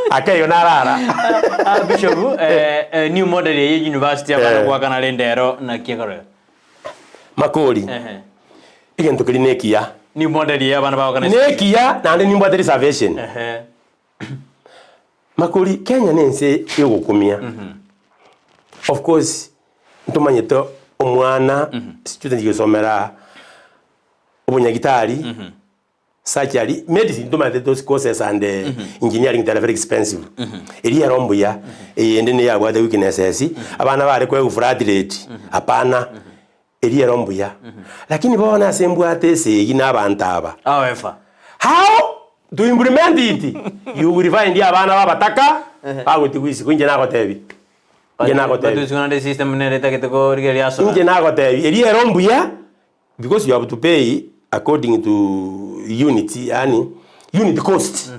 Akeigo narara. Ah, Bishop, eh, eh, new model ya university abana Eh. gwakana rende ero naki ekero. Makori. Ehe. Egento keri nekiya. New model ya abana bagokana. Nekiya naende nimbwate reservation. Ehe. Makori, Kenya nense yogokumia. Of course, ntomanyete omwana student gosomera obonyagitari, surgery, medicine ntomanyete those courses and engineering they are very expensive. Eria ero mbuya, eyende niyo yabwate weaknesses, abana bare koegwa flat rate, hapana, eria ero mbuya. Lakini bono ase mbwate esegi na abanto aba. However. How to implement it? You will find abana babataka bagotigwa isiko inche nagotebi. Inche nagotebi. Batusigwa naende system nere etagete korigereria asoa. Inche nagotebi eria ero mbuya because you have to pay according to unit yaani unit cost.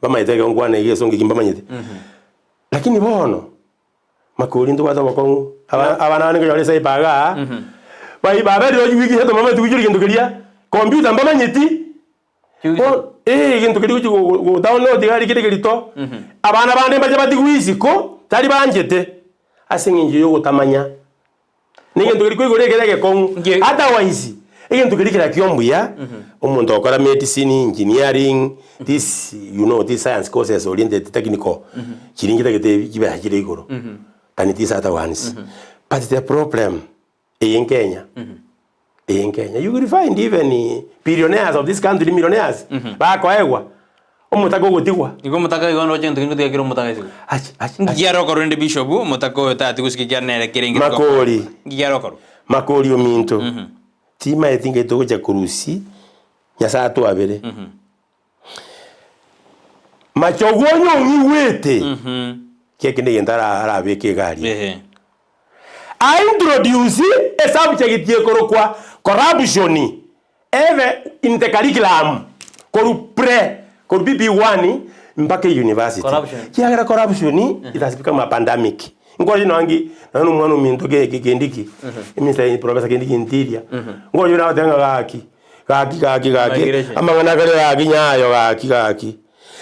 Bamanyete ekero nkwana iga egesongo eki mbamanyete. Lakini bono Makori ntobwate obokong'u, aba- abana bane nkonyora esaipa igaa, bai baberire ochi wiki isato mbamanyeti gochia egento keria, computer mbamanyeti, bono eh egento keria gochi go- go- godownload iga aria kere kerito, abana bande mbache batigwe isiko, tari banchete, ase eng'encho ya ogotamanya. Na egento keria koigora ekere egekong'u, Nki- otherwise, egento keria kera kia omuya, omonto ogokora medicine, engineering, this you know this science courses oriented technical, chiria nchitagete chibesa chire igoro, than these other ones. But the problem, eye nkenya, eye nkenya, you will find even billionaires of this country, millionaires, bakoegwa, Omotaka ogotigwa. Igo omotaka igo ndoche gento kende gotiga kere omotaka isiko. Achi, achi, achi. Nki kiarokorwa rende bishop omotaka oyo tati gosika ekiagera nere kere inge Makori. Nki kiarokorwa? Makori ominto, timaeti ngai togocha korusia, Nyasae atwabere. Machogu onye ong'igwete, ki eke negento ara- arabeke iga aria. Ehe. A introduce esubject ekorokwa corruption ebe in the curriculum korwa pre korwa PP1 mpaka university. Corruption. Kiagera corruption it has become a pandemic. Nkoroche nonye nonye na omwana ominto ke ke Kindiki, Mister Professor Kindiki Interior, nkoroche nagoteba ng'a gaki, gaki gaki gaki, Migration. amang'ana akare gaki nyayo gaki gaki.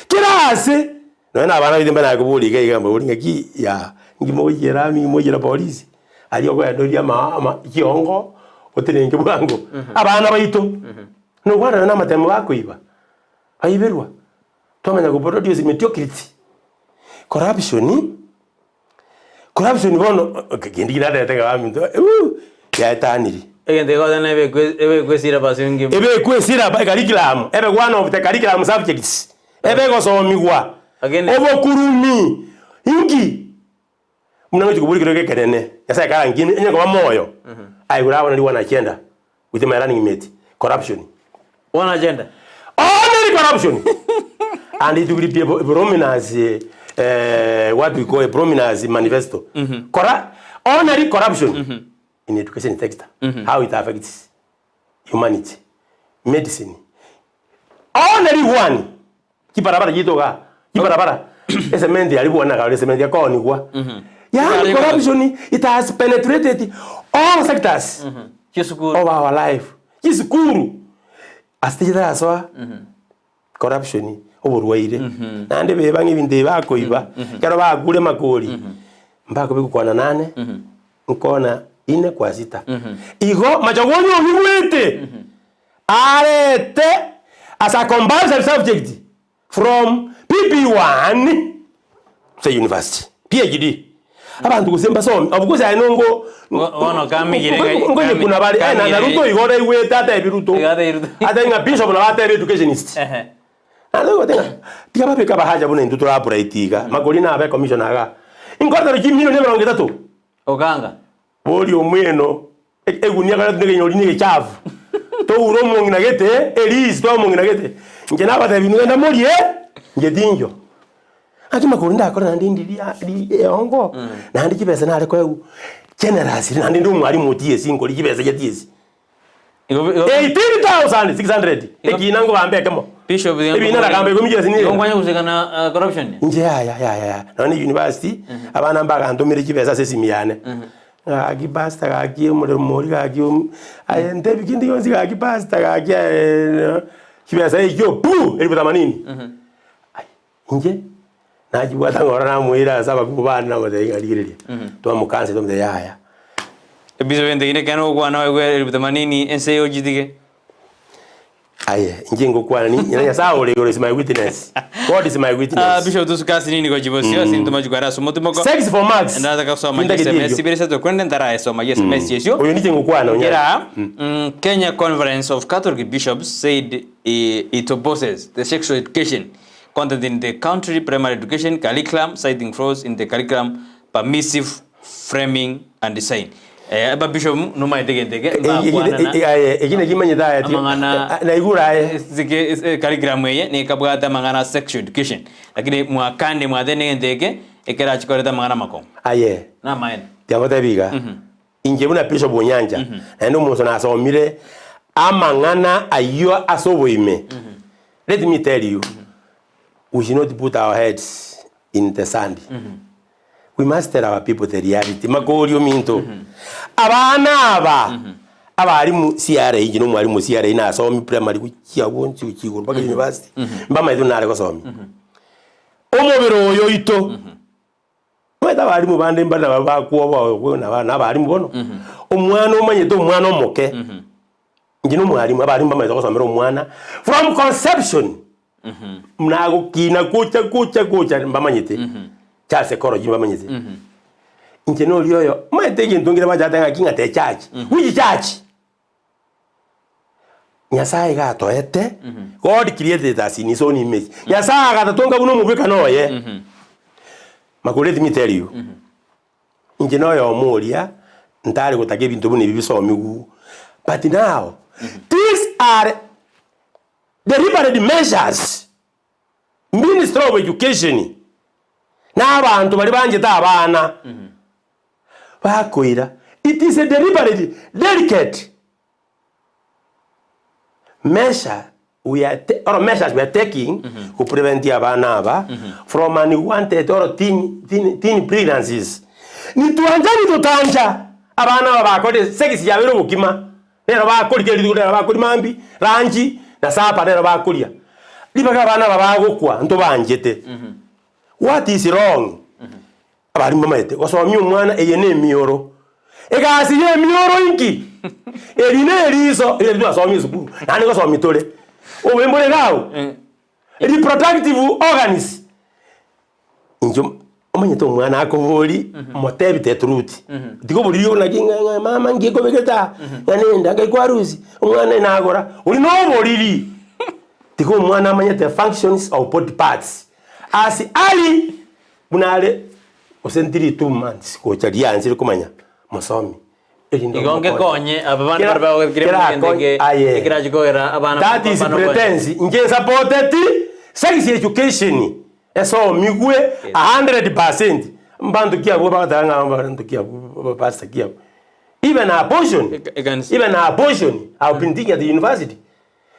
Kera ase, nonye na abana baito mbare nakoboria iga iga mbaborie ng'aki yaa, inki mogochiera army, inki mogochiera polisi, aria okoenda oria ama ama kiongo, otenenke bwango. Abana baito, nokwana nonye na amatemo bakoiba, baiberwa, twamanya go produce mediocrity, corruption, corruption bono, kende ki narete ng'a baminto uh, yaetaniri. Egento egoteba na ebekwe ebekwe esyllabus engima. Ebekwe esyllabus ecurriculum, ebe one of the curriculum subjects, ebe egosomigwa, Again- obokurumi, inki? Buna ngochia kobua ekero ekenene, Nyasaye karankie onye koba moyo, I will have only one agenda with my running mate, corruption. One agenda. Only corruption! And it will be a prominence, eh, what we call a prominence manifesto. Corru- only corruption in education sector, how it affects humanity, medicine. Only one Chibarabara chiaito igaa, chibarabara, ecement aria bwana iga ecement ekoonigwa. Yaani corruption it has penetrated all sectors Chisukuru. of our life. Chisukuru, ase chitarasoa corruption, oborwaire, naende beba ng'a ebinto ebi bakoiba, ekero bakure makori, mbakobe gokwana nane, nkona ine kwa sita. Igo machogu onye oigwete. Arete as a compulsory subject from PP1 to university, PhD. Abanto gose mbasome, of course aye nongo Bono kamigire iga- ngonyekuna bare eh, na na Ruto igo oraigwete atebi Ruto. Iga atebi Ruto. Atebi ng'a bishop nabo atebe educationist. Ehe. Naende oigwete ng'a tiga babeke abahaja buna intwe tore upright iga, makori nabe commissioner igaa. Inkorete chimilioni emerongo etato. Okanga. Boria omweno, egunia kare nekenyori ne egechafu, toure omong'ina gete, erisi toe omong'ina gete, inche nabatebi inwe genda morie, inche tincho. Naki makori ndakore naende ndiri ri eongo, naende chibesa nare koegwa generous naende ndi omwalimu o TSC nkori chibesa chia TSC. Igo igo 18,600 ekina nkogamba ekemo. Bishop Ebina nagamba ikomi chi'esini Igo iga. nkwanya gosikana ah, corruption. Inche yaya yaya yaya nonya na university abana mbagantomire chibesa ase esimi yane gaki pastor gaki omoremo oria gaki om aye ntebi kende gionsi gaki pastor gaki aye chibesa echio pu elfu themanini ai inche nachibwata ng'a oro namoira ase abakubwa bane namotebia ng'a rigereria twamocancel twamotebia yaya. Ebisa bende ekero ogokwana oegwe elfu themanini ense eye ochitige. Aye, inche ngokwana ni na Nyasaye ore igoro is my witness. God is my Ah, witness. Bishop tusuke ase nini gochibosio ase intoma chikware ase omotimoko. Sex for marks. Ndataka gosoma Tintageti SMS eyio. ibere isato korende ntaraesoma SMS esio. Oyo ninche ngokwana onyare. Kera Kenya Conference of Catholic Bishops said it opposes the sexual education content in the country primary education curriculum citing flaws in the curriculum permissive framing and design. Eh, aba bishop nomaete gento eke mbakwana na Eki naki manyete aye ti amang'ana naigure aye. Sike curriculum eye nekabwate amang'ana sexual education lakini mwakande mwatene egento eke ekerachikorete amang'ana amakong'u Aye. namaene. Tiagotebi iga, inche buna Bishop Onyancha, naende omonto nasomire amang'ana ayio ase oboime, let me tell you, we should not put our heads in the sand. We must tell our people the reality. Makori ominto, abana aba, abarimu CRE, inche nomwarimu CRE nasomi primary gochia agwo onsi gochia igoro mpaka university, mbamaete buna nare gosomia. Omobere oyo oito, omanyete abarimu bande mbare nabo bakwoboa okwo naba nabarimu bono, omwana omanyete omwana omoke, inche nomwarimu, abarimu mbamaete gosomera omwana from conception. Nagokina gocha gocha gocha mbamanyete Charles Ecology mbamanyete inche noria oyo omanyete egento nkere bachate ng'aki ng'a the church which church Nyasaye iga atoete God created us in his own image Nyasaye agatotonga buna omobwekano oye Makori let me tell you inche noyomo oria ntare gotaka ebinto buna ebi bisomigwe but now these are Deliberate measures, Ministry of Education na abanto baria banchete abana bakoira it is a deliberate delicate measure we are or measures we are taking go prevent abana aba from unwanted or teen, teen, teen pregnancies. Nitwancha nitotancha abana aba bakorire sex yabere obokima Nero bakoria kera rituko nero bakoria mambia, lunch, na supper nero bakoria. Ribaga abana aba bagokwa ntobanchete. What is wrong? Abarimu bamaete gosomia omwana eye ne emioro. Egasi ya emioro inki? Eri ne eriso eri twasomia esukuru, naende ngosomia tore. Obobe mbore iga abwo. Reproductive organs. Inche omanyete omwana akobori motebi the truth. Tiga oboriri obo naki ng'a ng'a mama nki ekobegete aa, ng'a nenda ngai kwa harusi, omwana nagora, oria na oboriri. Tiga omwana amanye the functions of body parts as early buna are. Gose ntiri 2 months gocha rianchire komanya mosomi erinde Igo omokonye. ngekonye aba bande Kera- bari bagokire kera mugende akonye- ge aye. ekerachi kogera abana That is abana okonye. pretense. Inche nsapoteti sex education esomigwe 100%. Mbanto ki abwo bagateba ng'a mbanto ki abwo pastor ki abwo. Even abortion, Ekanisa. even abortion, I've been teaching at the university.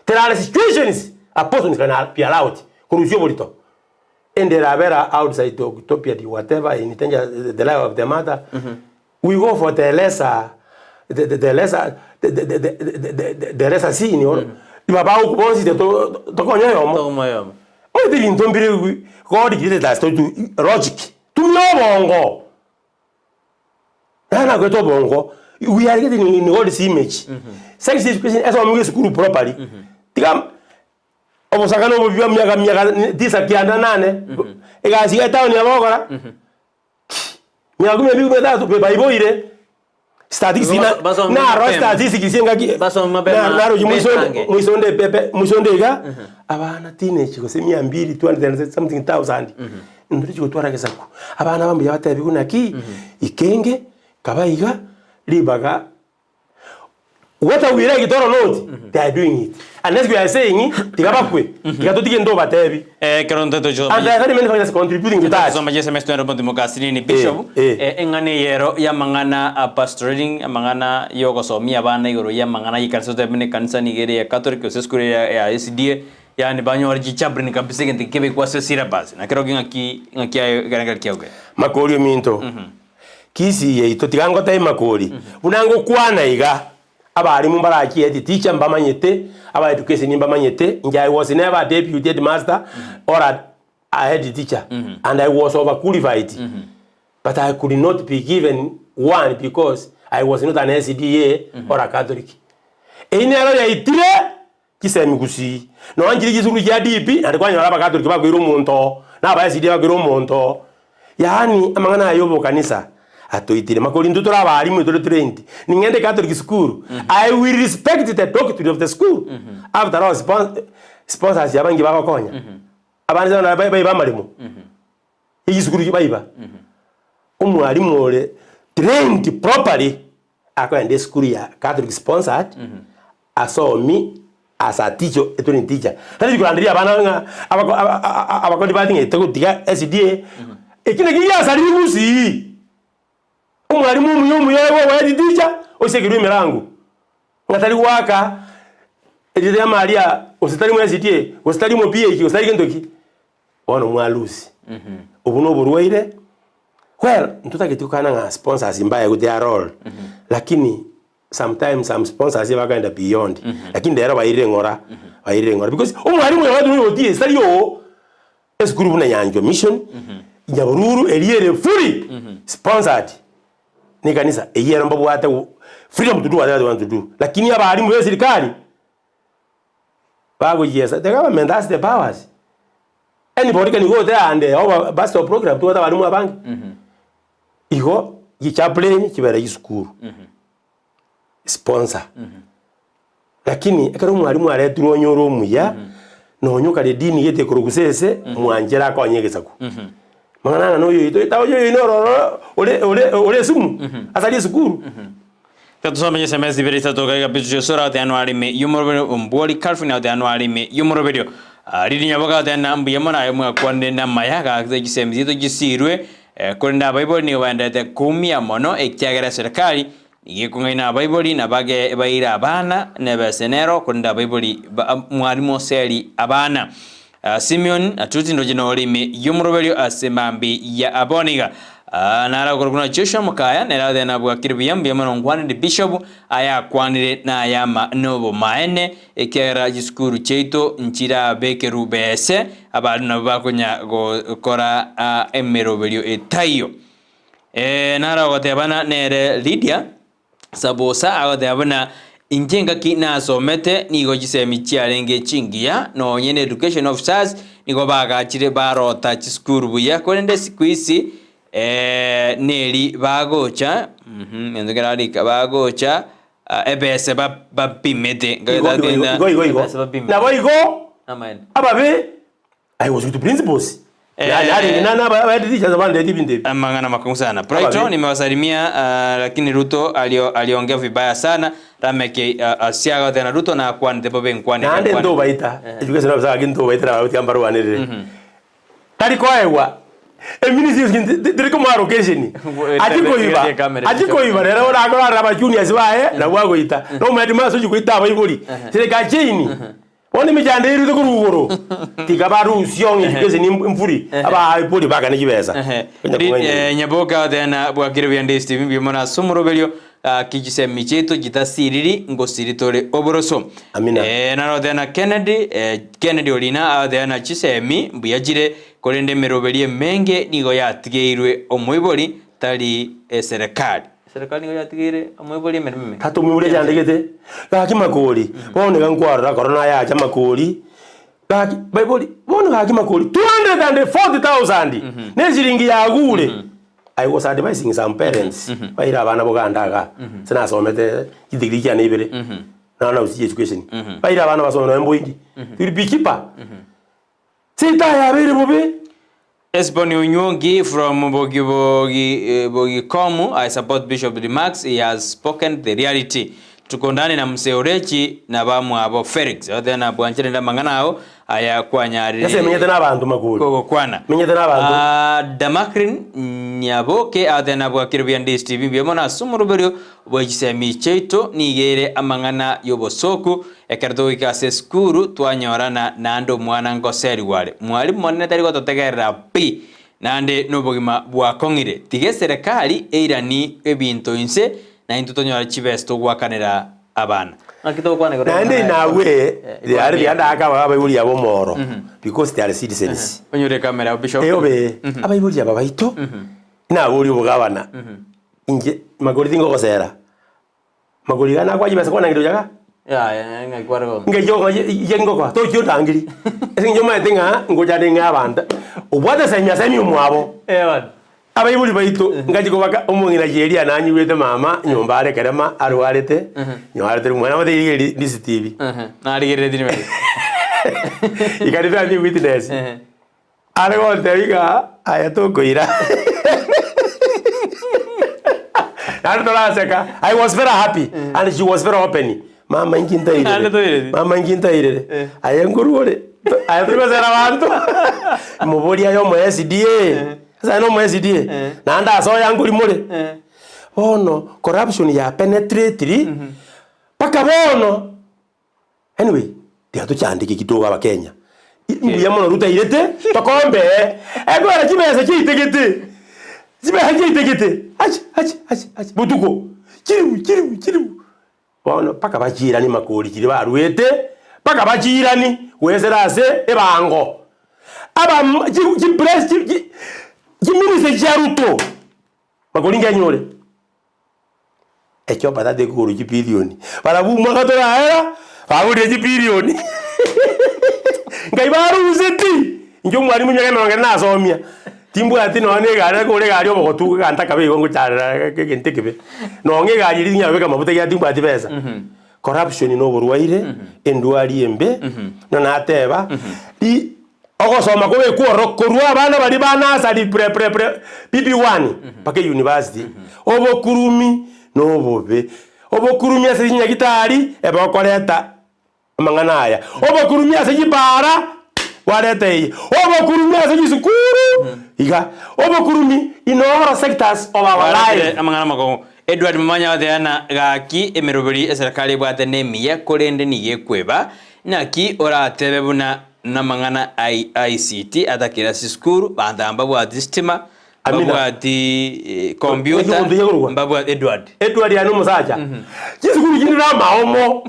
There are situations abortion can be allowed. Kurusia oborito. And there are better outside the utopia, the whatever, in danger the life of the mother. We go for the lesser, the lesser, the lesser sin. Or, Baba bonsi to tokonya yomo. Tokomoyomo. Oye bintu mbire God created us to do logic. Tumia obongo. Nana kwetu obongo. We are getting in God's image. Sex education as omuge school properly. Tika obosakana obo bya miaka 98 egasi town ya bogora. Miaka 13 baiboire. Statistics na Basoma na ro mapema. statistics ngaki Basoma mapema, na ro betange. mwisonde pepe mwisonde iga abana teenage gose 200 200 something thousand nduri chigotwara gesaku abana bambuya batebi kunaki ikenge kabaiga ribaga whether we like it or not, they are doing it. Unless we are saying tigabakwe tigatotige ndo batebi. Kero nteto And there are very many factors contributing to that. Soma jese mesto ndo demokrasi bishop. Eng'ana yero ya mang'ana a pastoring, amang'ana yogosomia abana igoro ya mang'ana yikanisa tebene kanisa nigere ya Catholic ose school ya SDA, yani banyora chichabrini kabisa gente kebe kwa se syllabus na kero ng'aki ng'aki ayo garanga kiauge. Makori ominto kisi yaito tigangotai makori bunango kwana iga abarimu mbarachieti teacher mbamanyete aba education mbamanyete. Nje I was never a deputy headmaster or a head teacher and I was overqualified, but I could not be given one because I was not an SDA or a Catholic. Einero yaitire chisemi gusii noanchire chisukuru chia DP naende kwanyora abakatoliki bakoira omonto na aba SDA bakoira omonto, yaani amang'ana ayo obokanisa atoitire makori intwe tore abarimu tore trained ning'ende Catholic school, I will respect the doctrine of the school. After all, sponsors abangi bagokonya abandi sana baiba amaremo igisukuru baiba. Omwarimu ore trained properly akoenda esukuru ya Catholic sponsored asomi as a teacher, a trained teacher. Tari kurandiria abana ng'a abakodi bating'ete gotiga SDA ekine kigiasariri gusii omwarimu omuya omuya owe head teacher oisekirwe emirango ng'atari gwaka erite ya maria gose mu SDA gose tari mu PH gose tari gento ki bono mwalusi obu na oborwaire. Well, ntutageti gukana ng'a sponsors mbaye ku their role, lakini sometimes some sponsors bakaenda beyond, lakini ndero bairire ng'ora bairire ng'ora because omwarimu oyo watu otie sari yo esukuru buna Nyanjo Mission Nyabururu eriere fully sponsored ni kanisa eyero mbabwate freedom to do whatever they want to do, lakini abarimu be serikali bagoyesa. The government has the powers. Anybody can go there and over bus stop program tuwata abarimu abange igo gichaplain kibera gisukuru sponsor, lakini ekero omwarimu aretirwe onyore omuya nonya okare dini gete korogusese mwanchera akonye egesaku mang'ana ng'a noyo oito etago yoyo nororo ore ore ore esumu asari esukuru. Tatusome SMS ibere isato kaiga bichu sora te anu arime yumoroberio ombori Calvin te anu arime yumoroberio riri nyaboga te na mbuya mona ayo mwakwane na maya ga gisemi zito gisirwe kurinda Bible ni wendete kumia mono ekiagera serikali igikung'aina abaibori na bage baira abana nebesenero kurinda abaibori mwarimu oseri abana. Simeon atuti ndo jino orimi yumoroberio asemambi ya aboniga. Nara kuna Joshua Mukaya nera thena bwakiri buya mono ngwanire bishop aya kwanire na ayama nobo maene ekiagera gisukuru chiaito nchira bekeru bese abandu nabo bakonya gokora emeroberio etaiyo. Nara gotebana nere Lydia Sabosa agotebana inche ngaki nasomete nigo chisemi chiarenge chingiya nonye na education officers nigo bagachire barota chisukuru buya korende siku isi neri bagocha enzo bagocha ebese bapimete. Igo igo igo igo Ebese bapimete. Nabo igo Amaene. ababe I was with the principals. Narenge na na ba teachers bandeti ebinto ebi. Amang'ana makong'u sana. Brighton Ababe. nimewasalimia uh, lakini Ruto alio, aliongea vibaya sana Rameki uh, asiaga tena Ruto na akwanete bobe nkwane Naende nkwane. ntobaita education officer gaki ntobaita na batia mbarwanirire. Tari koegwa eministry tiri komoa allocation. Achi koiba achi koiba rero orakorara aba juniors baye nabwo agoita. No omoheadmaster ochi goita abaibori. Serikali chain. Bono emechando erute korwa igoro, tiga barusie ong'e education mfuri, abaibori bakane chibesa. Konya Ri- kong'aina eh, Nyaboka otena bwakire buya ndi Steve mbuya mono ase omoroberio gaki chisemi chiaito chitasiriri ngosiri tore oboroso. Amina. Eh, naro otena Kennedy eh, Kennedy Orina otena chisemi mbuya chire korende emeroberio emenge nigo yatigeirwe omoibori tari eserekari. Eserekari nigo yatigeire omoibori emeremo emenge. Tata omoibori achandegete, gaki makori, bono iga nkwarora korona yacha makori, gaki baibori, bono gaki makori, 240,000 ne eshiringi yagure. I was advising some parents, baire abana boganda igaa, ase nasomete chidegree chiane ibere, naro narusia education, baire abana basome nonye mboindi, it will be cheaper. Sita yabeire bobe. Esbon Onyuongi from Bogi Bogikomu, I support Bishop remarks, he has spoken the reality. Tuko ndani na Mzee Orechi na bamwabo Felix. Othe na bwanchire nda mang'ana ao aya kwanyarire Ase menyete na abanto makori. kogokwana. Menyete na abanto. Ah, Damakrin Nyaboke othe na bwakire buya ndi Steve mbuya mono ase omoroberio bwe chisemi chiaito nigo ere amang'ana y'obosoku Ekero togoika ase esukuru, twanyorana naende omwana ngoserigwa are. Mwalimu monene tari gototegerera pi, naende nobogima bwakong'ire. Tiga eserekari eiranie ebinto inse, naintwe tonyore chibesa togoakanera abana. Naki togokwana igoro Naende y'amang'ana aya? inabwe Eh, they are igoro rianda aka abaibori aba omoro because they are citizens. Onyore ekamera yao Bishop. Eh, obe abaibori aba baito naborie obogabana inche magori tingogosera Magori iga nakwa chibesa kwanangire gocha igaa? Yaya, ng'aki kware koba. Ng'ai okonya ye engoko, tochia otangiri. Ase eng'encho omanyete ng'a ngocha nde ng'e abanto. Obwate semi asemi omwabo. Eh bono. Abaibori baito, ngachi kobaka omong'ina Sheria nanyigwete mama nyomba are kerema arwarete, nyorete mwana omote rigereria ndisitibi. Narigereretie nibaria. Ikaribia mi witness. Are gontebia ng'a aye tokoira. Naende toraseka, I was very happy and she was very open. Mama inki Naende ntairere, toireti. mama inki ntairere, aye nkorwa ore, aye tori gosera abanto. Moborie aye omo SDA, ase aye nomo SDA, naende ase oyo nkori more. Bono corruption ya penetratiri, mpaka bono. Anyway, tiga tochandeke kidogo abakenya. Mbuya mono Ruto airete, tokombe ekwera chibesa chiaitegete, chibesa chiaitegete, achi achi achi achi botuko, chiribu chiribu chiribu. Bono mpaka bachiiranie makori chiria baruete, mpaka bachiiranie goesera ase ebango. Aba chi chi press chi chi chiministry chia Ruto, makori nkenyore. Ekio batata ekogorwa chibilioni, barabwo omwaka toraera, bagorire chibilioni. Ngai baruseti, inche omwalimu emiaka emerongo ene nasomia, timbwati nonya na egari nakogora egari obogotu egantaka igo ngocharera egento ekebe. Nonya egari eria tinyara kobeka amafuta ekiagera timbwati besa. Corruption na oborwaire, endwari embe, buna nateba, ri Ogosoma kobekwe ororo korwa abana baria ba nursery pre pre pre PP1 mpaka university. Obokurumi na obobe. Obokurumi ase chinyagitari ebokoreta amang'ana aya. Obokurumi ase chipara bwareta eye. Obokurumi ase chisukuru iga. Obokurumi in all sectors of our Baretire life. amang'ana amakong'u. Edward Momanya agoteana gaki emeroberi eserekari ebwate nemiya korende nigo ekweba. Naki oratebe buna Namang'ana a ICT atakire ase chisukuru, banto aba mbabwati sitima, Amina. mbabwati computer, Omonto oyio akorokwa? mbabwati Edward. Edward aye nomosacha. Chisukuru chinde namaomo.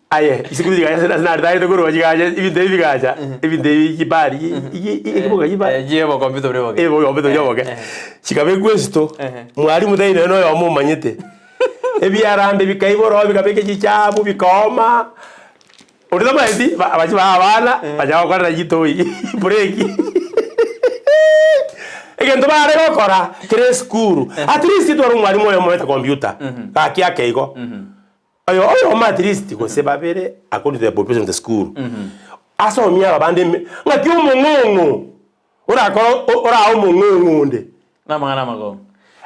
Aye, chisukuru chigacha ase ase naritaete korwa chigacha ebinto ebi bigacha, ebinto ebi chibari ekiboka chibari. Eh, chiebo computer buria boke. Ebo computer buria boke. Chikabekwa esito, mwalimu tari nonye noyomo omanyete. Ebiarande bikaibora bikabeka chichabu bikaoma. Onde tamaeti, ba- abachie ba abana, bachaka gokorera chitoi break. Egento bare gokora kere esukuru, at least tware omwalimu oyomo omanyete computer, gaki ake igo. Oyo oyomo at least gose babere according to the population of the school. Asomie aba bande ime, ng'aki omong'ong'o. Orakore orae omong'ong'o onde. Namang'ana amakongu.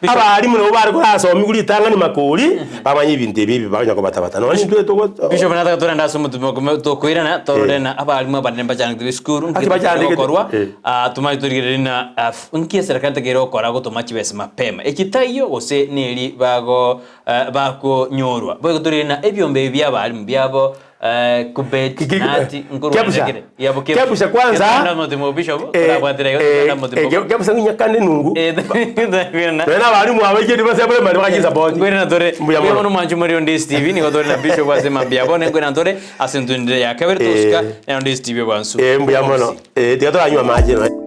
Abalimu nabo bare korasomigwa ritang'ani makori, bamanye ebinto ebi ebi bakonya kobatabata. Nonya intwe togo Bishop nataka torende ase omotumo okome tokoirana torore na abalimu abanene mbachandegete b'esukuru Ati nki bachandegete, gokorwa eh. ah, tumanye torigererie na ah, nki eserekari etakeire gokora gotoma chibesa mapema eki taiyo gose neri bago eh, bakonyorwa boigo torigererie na ebiombe ebi bia abalimu biabo Kubet, Nati, Kebusha. Kebusha kwanza. Kebusha ng'inyakane nungu. Nonya na abalimu abaike nibase primary bakachisapoti. Nkwirana tore Mbuya mono. bono mwancho muri on Days TV nigo tore na Bishop ase mambia bono nkwirana tore ase ntundire ya kabere tosuka na on Days TV bwansu. Mbuya mono. Tiga toranywe amache nonya.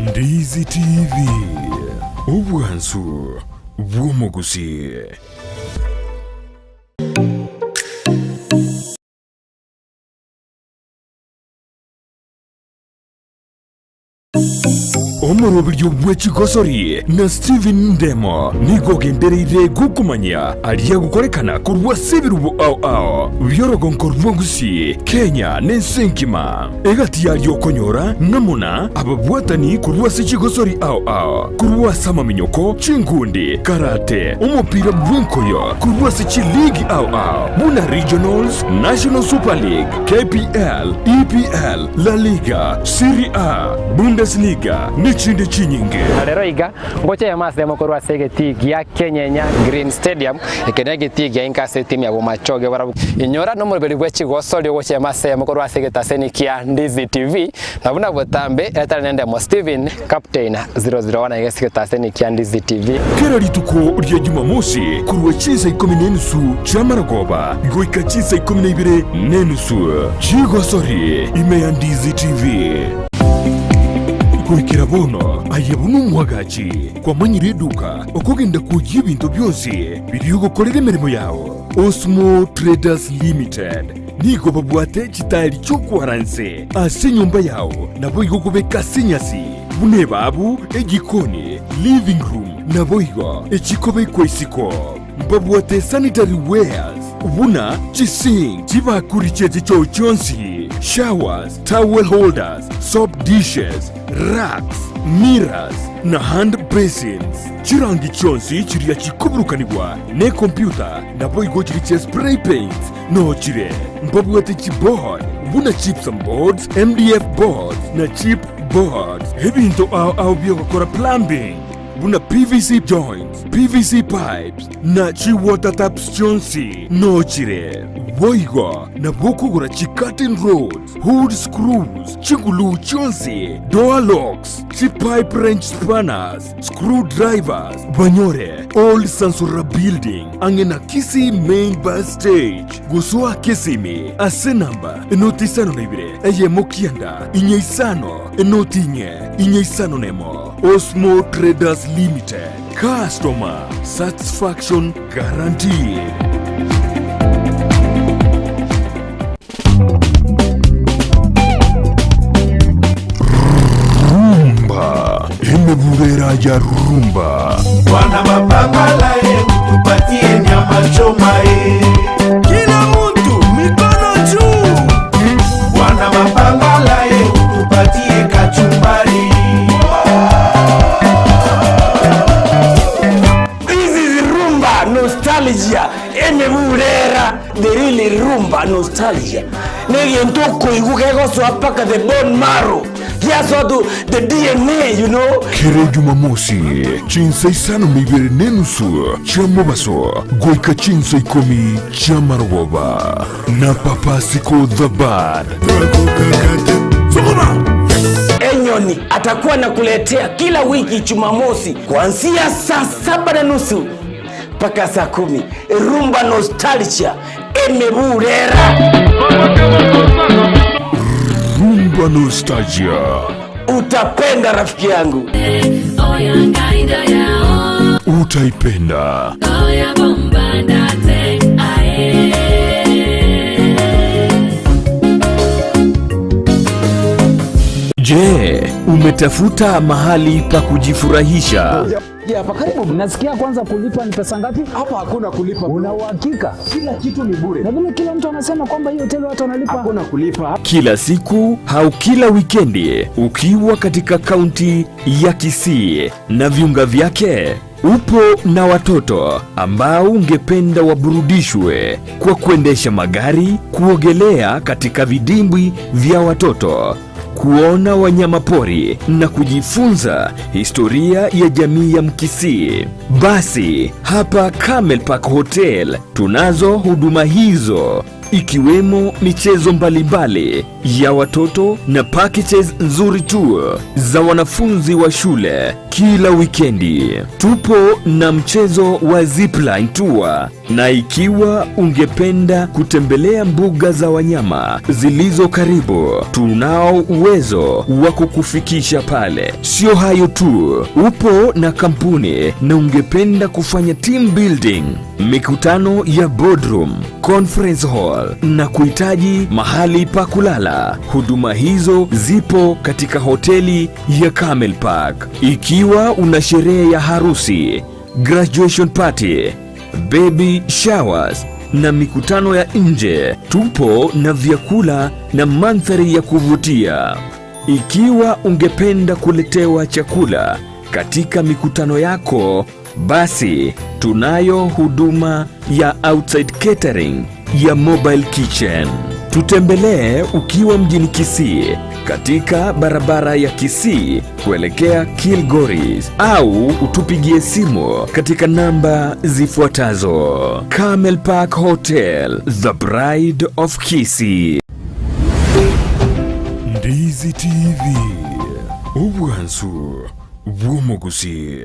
Ndizi TV, obwansu bw'omogusi. Omoroberio bwe chigosori na Stephen Ndemo nigo ogendereire gokomanyia aria gokorekana korwa ase ebirubo ao ao bi'orogonko rwa Gusii, Kenya na ense engima. Egati yaria okonyora namuna ababwatani korwa ase chigosori ao ao, korwa ase amaminyoko, chinkundi, karate, omopira bw'enkoyo, korwa ase chiligi ao ao buna Regionals, National Super League, KPL, EPL, La Liga, Serie A, Bundesliga, nechinde chinyinge. Na rero iga, ngocha eyemo ase eyemo korwa ase egetii gia Kenyenya Green Stadium, eke negetii gia inka ase etimu ya Bomachoge barabwo. Inyora nomoroberi bwe chigosori ogocha eyemo ase eyemo korwa ase egetaseni kia Ndizi TV, na buna botambe etari nendemo Steven Captain 001 iga ase egetaseni kia Ndizi TV. Kera rituko ria Jumamosi korwa chinsa ikomi na enusu chi'amarogoba goika chinsa ikomi na ibere na enusu chigosori ime ya Ndizi TV. Goikera bono aye buna omwagachi kwamanyire eduka okogenda kwoyia ebinto bionsi biria ogokorera emeremo yao. Osmo Traders Limited nigo babwate chitairi chi'okwaranse ase enyomba yao naboigo okobeka ase enyasi buna ebabu, ejikoni, living room naboigo echikobekwa isiko. Mbabwate sanitary wares buna chisink, chibakuri chie chichoo chionsi, showers, towel holders, soap dishes, racks, mirrors na hand basins. Chirangi chionsi chiria chikoburukanigwa nekompyuta naboigo chiria chia spray paints noo chire. Mbabwate chiboard buna gypsum boards, MDF boards na chip boards. Ebinto ao ao biogokora plumbing buna PVC joints, PVC pipes na chi water taps chionsi noo chire. Boigo nabo okogora chi curtain rods, hood screws, chiguluu chionsi, door locks, chi pipe wrench spanners, screw drivers, banyore Old Sansora Building ang'e na Kisii Main Bus Stage. Gosoa Kisimi ase namba enoti isano na ibere eyemo kianda inye isano enoti inye inye isano nemo. Osmo Traders Limited, customer satisfaction guaranteed. Rumba emebubera ya rumba. Bwana mapambala ye utupatie nyama choma ye. Kila mtu mikono juu. Bwana mapambala ye utupatie kachumbari. This is rumba nostalgia emebubera the real rumba nostalgia negento okoigwa kegosoa mpaka the bone marrow giasoa to the DNA you know. Kera Jumamosi chinsa isano na ibere na enusu chia mobaso goika chinsa ikomi chi'amarogoba na Papa Siko the Bad. Enyoni atakuwa nakuletea kila wiki Jumamosi kuanzia saa 7:30 mpaka saa 10 rumba nostalgia emeburera. Rumba Nostalgia. Utapenda rafiki yangu. Utaipenda. Je, Umetafuta mahali pa kujifurahisha? Hapa karibu. Nasikia kwanza kulipa ni pesa ngapi? Hapa hakuna kulipa. Una uhakika? Kila kitu ni bure. Na vile kila mtu anasema kwamba hii hoteli watu wanalipa. Hakuna kulipa. Kila siku au kila wikendi ukiwa katika kaunti ya Kisii na viunga vyake, upo na watoto ambao ungependa waburudishwe kwa kuendesha magari, kuogelea katika vidimbwi vya watoto, kuona wanyama pori na kujifunza historia ya jamii ya Mkisii. Basi hapa Camel Park Hotel tunazo huduma hizo ikiwemo michezo mbalimbali ya watoto na packages nzuri tu za wanafunzi wa shule kila wikendi. Tupo na mchezo wa zipline tour, na ikiwa ungependa kutembelea mbuga za wanyama zilizo karibu, tunao uwezo wa kukufikisha pale. Sio hayo tu, upo na kampuni na ungependa kufanya team building, mikutano ya boardroom, conference hall na kuhitaji mahali pa kulala, huduma hizo zipo katika hoteli ya Camel Park. Ikiwa una sherehe ya harusi, graduation party, baby showers na mikutano ya nje, tupo na vyakula na mandhari ya kuvutia. Ikiwa ungependa kuletewa chakula katika mikutano yako, basi tunayo huduma ya outside catering ya mobile kitchen. Tutembelee ukiwa mjini Kisii katika barabara ya Kisii kuelekea Kilgoris au utupigie simu katika namba zifuatazo. Camel Park Hotel, the Bride of Kisii. Ndizi TV, obwansu bw'omugusi.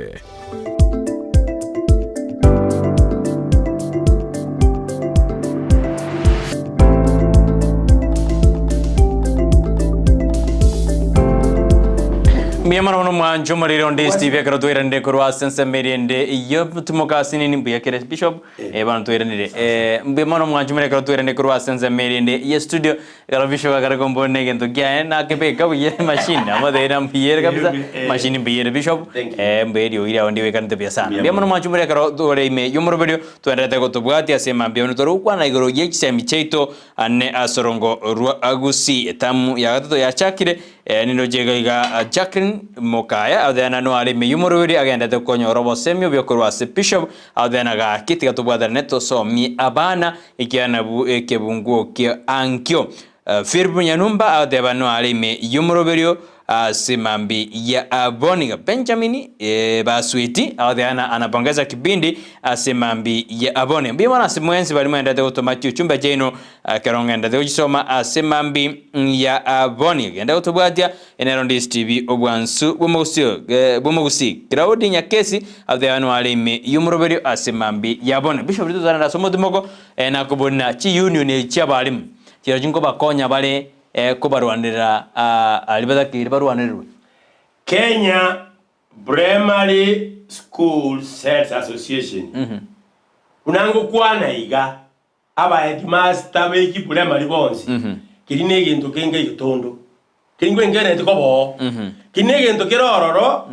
Mbuya mono mono mwancho omorero onde Steve ekero twairanire korwa ase ensemo eria ende eyio timoka ase nini mbuya kere bishop eh bono twairanire eh mbuya mono mwancho omorero ekero twairanire korwa ase ensemo eria ende ye studio ekero bishop akare kombori na egento kiaye nakebeka buya emachine amotebi mbuya ere kabisa machine mbuya ere bishop eh mbuya eriogi riao ndigoikanete buya sana. Mbuya mono mwancho omorero ekero tore ime y'omoroberio twenderete gotobwatia ase emambia buna tore gokwana igoro ye chisemi chiaito ane ase orongo rwa Gusii etamu ya gatato yachakire Niroche iga iga Jacqueline Mokaya athena no are ime y'omorweri agendete konyora obosemi obuya korwa ase Bishop athena gaki tiga tobwaterane tosomie abana ekiagera nabwo ekebunguo kia ankio. Philip Nyanumba agateba no are ime y'omoroberio ase mambi ya Boniga Benjamin Basweti agateba anapongeza kipindi ase mambi ya Boni. Mbuya mono ase mwensi baria mwendete gotoma chiuchumbe chiaino Ekero ng'endete gochisoma ase mambi ya boni, genda gotobwatia enero Ndisi TV obwansu bw'omogusii Claudi Nyakesi atebanwa are ime y'omoroberio ase mambi ya boni. Bishop ritutanere ase omotimoko nakobuna chiunion echi chi'abalimu chirochio nkobakonya bare kobarwanerera aria batakeire barwanererwe. Kenya Primary Schools Heads Association, buna ngokwana iga, Abaheadmaster be chiprimary bonsi, keria negento kenge egetondo, keria nkwengenereti koba oo, keria negento kere ororo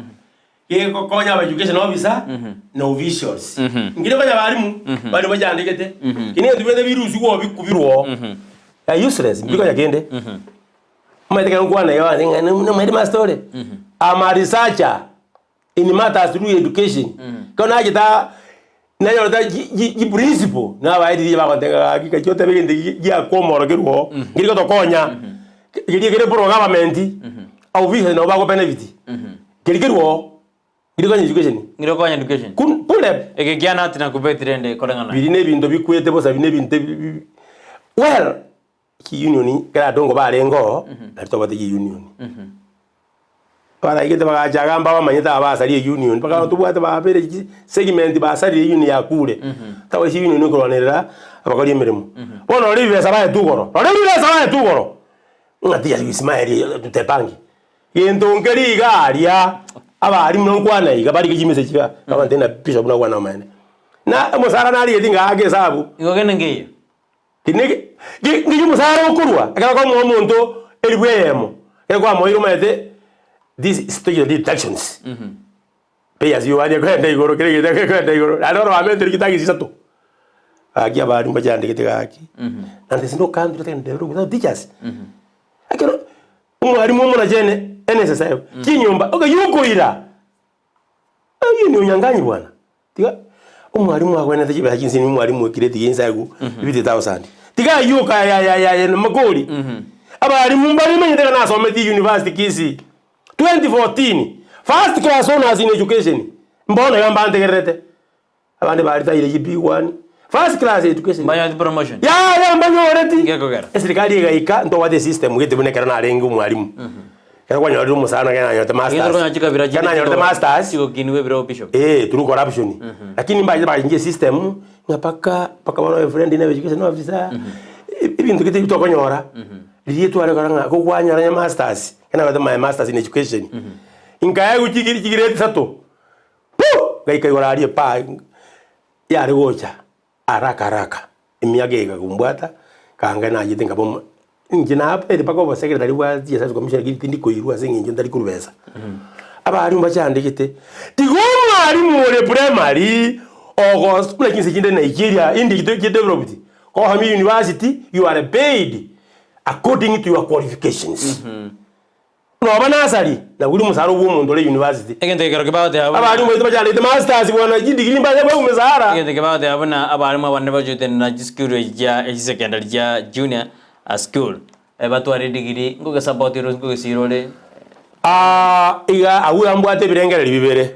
gegokonya aba education officer na officials. Nkeria konya abalimu baria bachandegete, keria negento bibwate birusigwe oo bikubirwe oo, they are useless, mbikonya kende. Omanyete ekero nkokwana iga ng'a nomo headmaster ore, am a researcher in matters to do with education, ekero nachete aa Nanyorete chi principle nabaetie riria bagontebia ng'a gaki gachia otebe egento eki giakwomorokerwa oo, nkeri gotokonya, keria kere pro government, officers nabo bago benefit, keria kerwa oo, nkeri gokonya education. Nkeri gokonya education. Kun purep. Eke kiana ati nakobetire ende koreng'ana. Biria na ebinto bikwete bosa buna ebinto ebi well, chiunion ekero adongo barenge oo, nari tobwate chiunion. Baraigete bagacha iga mbabamanyete abasari eunion, mpaka tobwate babere chi segment basarire eunion yakure. Tagwa chiunion ekorwanerera abakori emeremo. Bono rora ebibesa baetwe igoro, rora ebibesa baetwe igoro, ng'a tiga Ismael tutepange. Gento nkeri iga aria, abalimu nonkwana iga barike chimessage iga, abante na bishop nakwana amaene. Na omosara narigeti ng'aake esabu. Igo kende nkeiyo. Nki omosaara okorua ekero kwamoa omonto elifu eyemo, ekero kwamoeire omanyete These special deductions pay as you earn ekogenda igoro kera egento gekogenda igoro naende bono bamentire chitax isato. Gaki abarimu bachandegete gaki, and there's no country that can develop without teachers. Ekero omwarimu omonachene NSSF, chinyomba okay yokoira Eyio ni unyang'anyi bwana. Tiga omwalimu agwenerete chibesa chinsini omwalimu o grade ya inse aigwe 50,000. Tiga ayio oka ya ya ya ya makori. Abalimu mbare manyete ng'a nasometi university Kisii 2014 first class honours in education mbono iga mbantegererete. Abande baritaire chi P1 first class education. Mbanyoreti promotion. Yaya mbanyoreti. Gekogera. Eserikari egaika ntobwate esystem gete buna ekero narenge omwalimu. Ekero kwanyorire omosara ekero nanyorete masters. Ekero chikabira Ekero nanyorete masters. Chigokinigwa ebiro bishop. Eh, through corruption. Lakini mbachete bagachenjia esystem ng'a mpaka mpaka bono friend na education officer, ebinto gete ebi tokonyora, riria tware korora ng'a kokwanyora onye masters, ekero nanyorete my masters in education, nkaegwa chigiri chigrade isato. Puu! Ngaika igoro aria epaa yare gocha haraka haraka, emiaka ekagombwata, nkaanga nachete nkaba omo inche nabeire mpaka obosekretari bwa TSS commission lakini tindi koirwa ase eng'encho ntari korwa besa. Abalimu bachandegete, tiga omwalimu ore primary ogos buna chinse chinde Nigeria, India chito chideveloped, kogosomia university you are paid according to your qualifications. Noba nasari, nabwo ori omosara obwo omonto ore university. Egento ekero kebagoteeba buna. Abalimu baito bachandete masters bwana chidigiri mbanye koegwa emesahara. Egento kebagoteeba buna abalimu abanene bachoete na chisukuru echi chia echisekendari chia junior school batware edigiri nkogesupport ore gose nkogesira ore. Aa iga agwo iga mbwate ebirengererio bibere,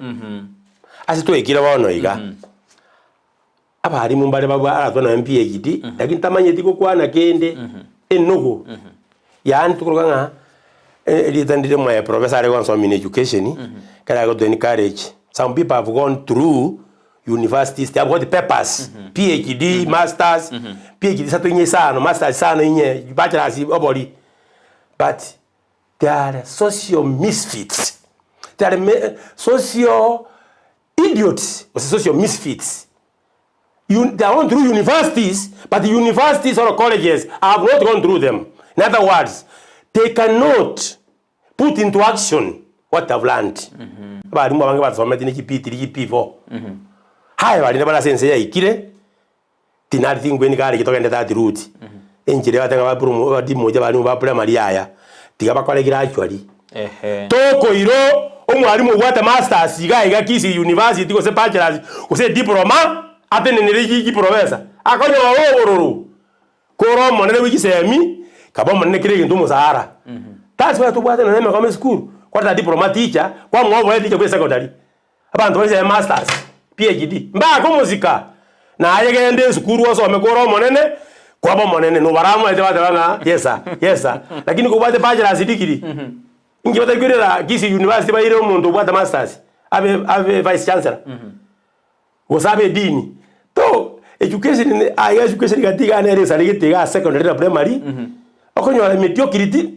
ase twaikire bono iga, abalimu mbare babwa aratwe nonya PhD, lakini tamanyeti gokwana kende, enogo, yaani tokoroka ng'a erieta ndire mwaye professor are gonsomia in education, ekero agoto encourage, some people have gone through universities, they have got papers, PhD, masters, PhD isato inye isano, masters isano inye, bachelors obori, but they are social misfits, they are me social Idiots gose social misfits you they are gone through universities but universities or colleges have not gone through them in other words they cannot put into action what they have learned abalimu abange basomete ne chi P3 chi P4 haya barinde bare ase ense yaikire tinari tingweni kare ki togende that route enchera ebateba ng'a bapromo badimoche abalimu ba primary yaya tiga bakore gradually Ehe. Tokoira omwalimu obwate masters iga iga Kisii University gose bachelors gose ediploma atenenere chi chiprofesa akonyora obororo kore omonene bwe chisemi kaba omonene kera egento omosara. That's why tobwate nonye emegomo esukuru kwareta diploma teacher kwamoa oboe teacher bwe secondary Abanto baise masters, PhD, mbake omosika, naye genda esukuru osome kore omonene, kwaba omonene, nobaramanyete bateba ng'a yes sir, yes sir. Lakini kobwate bachelors degree, inki batari koirera Kisii University baire omonto obwate masters abe abe vice chancellor, gose abe dean. To education ne aiga education gati iga nere esaregete iga secondary na primary, okonyora mediocrity,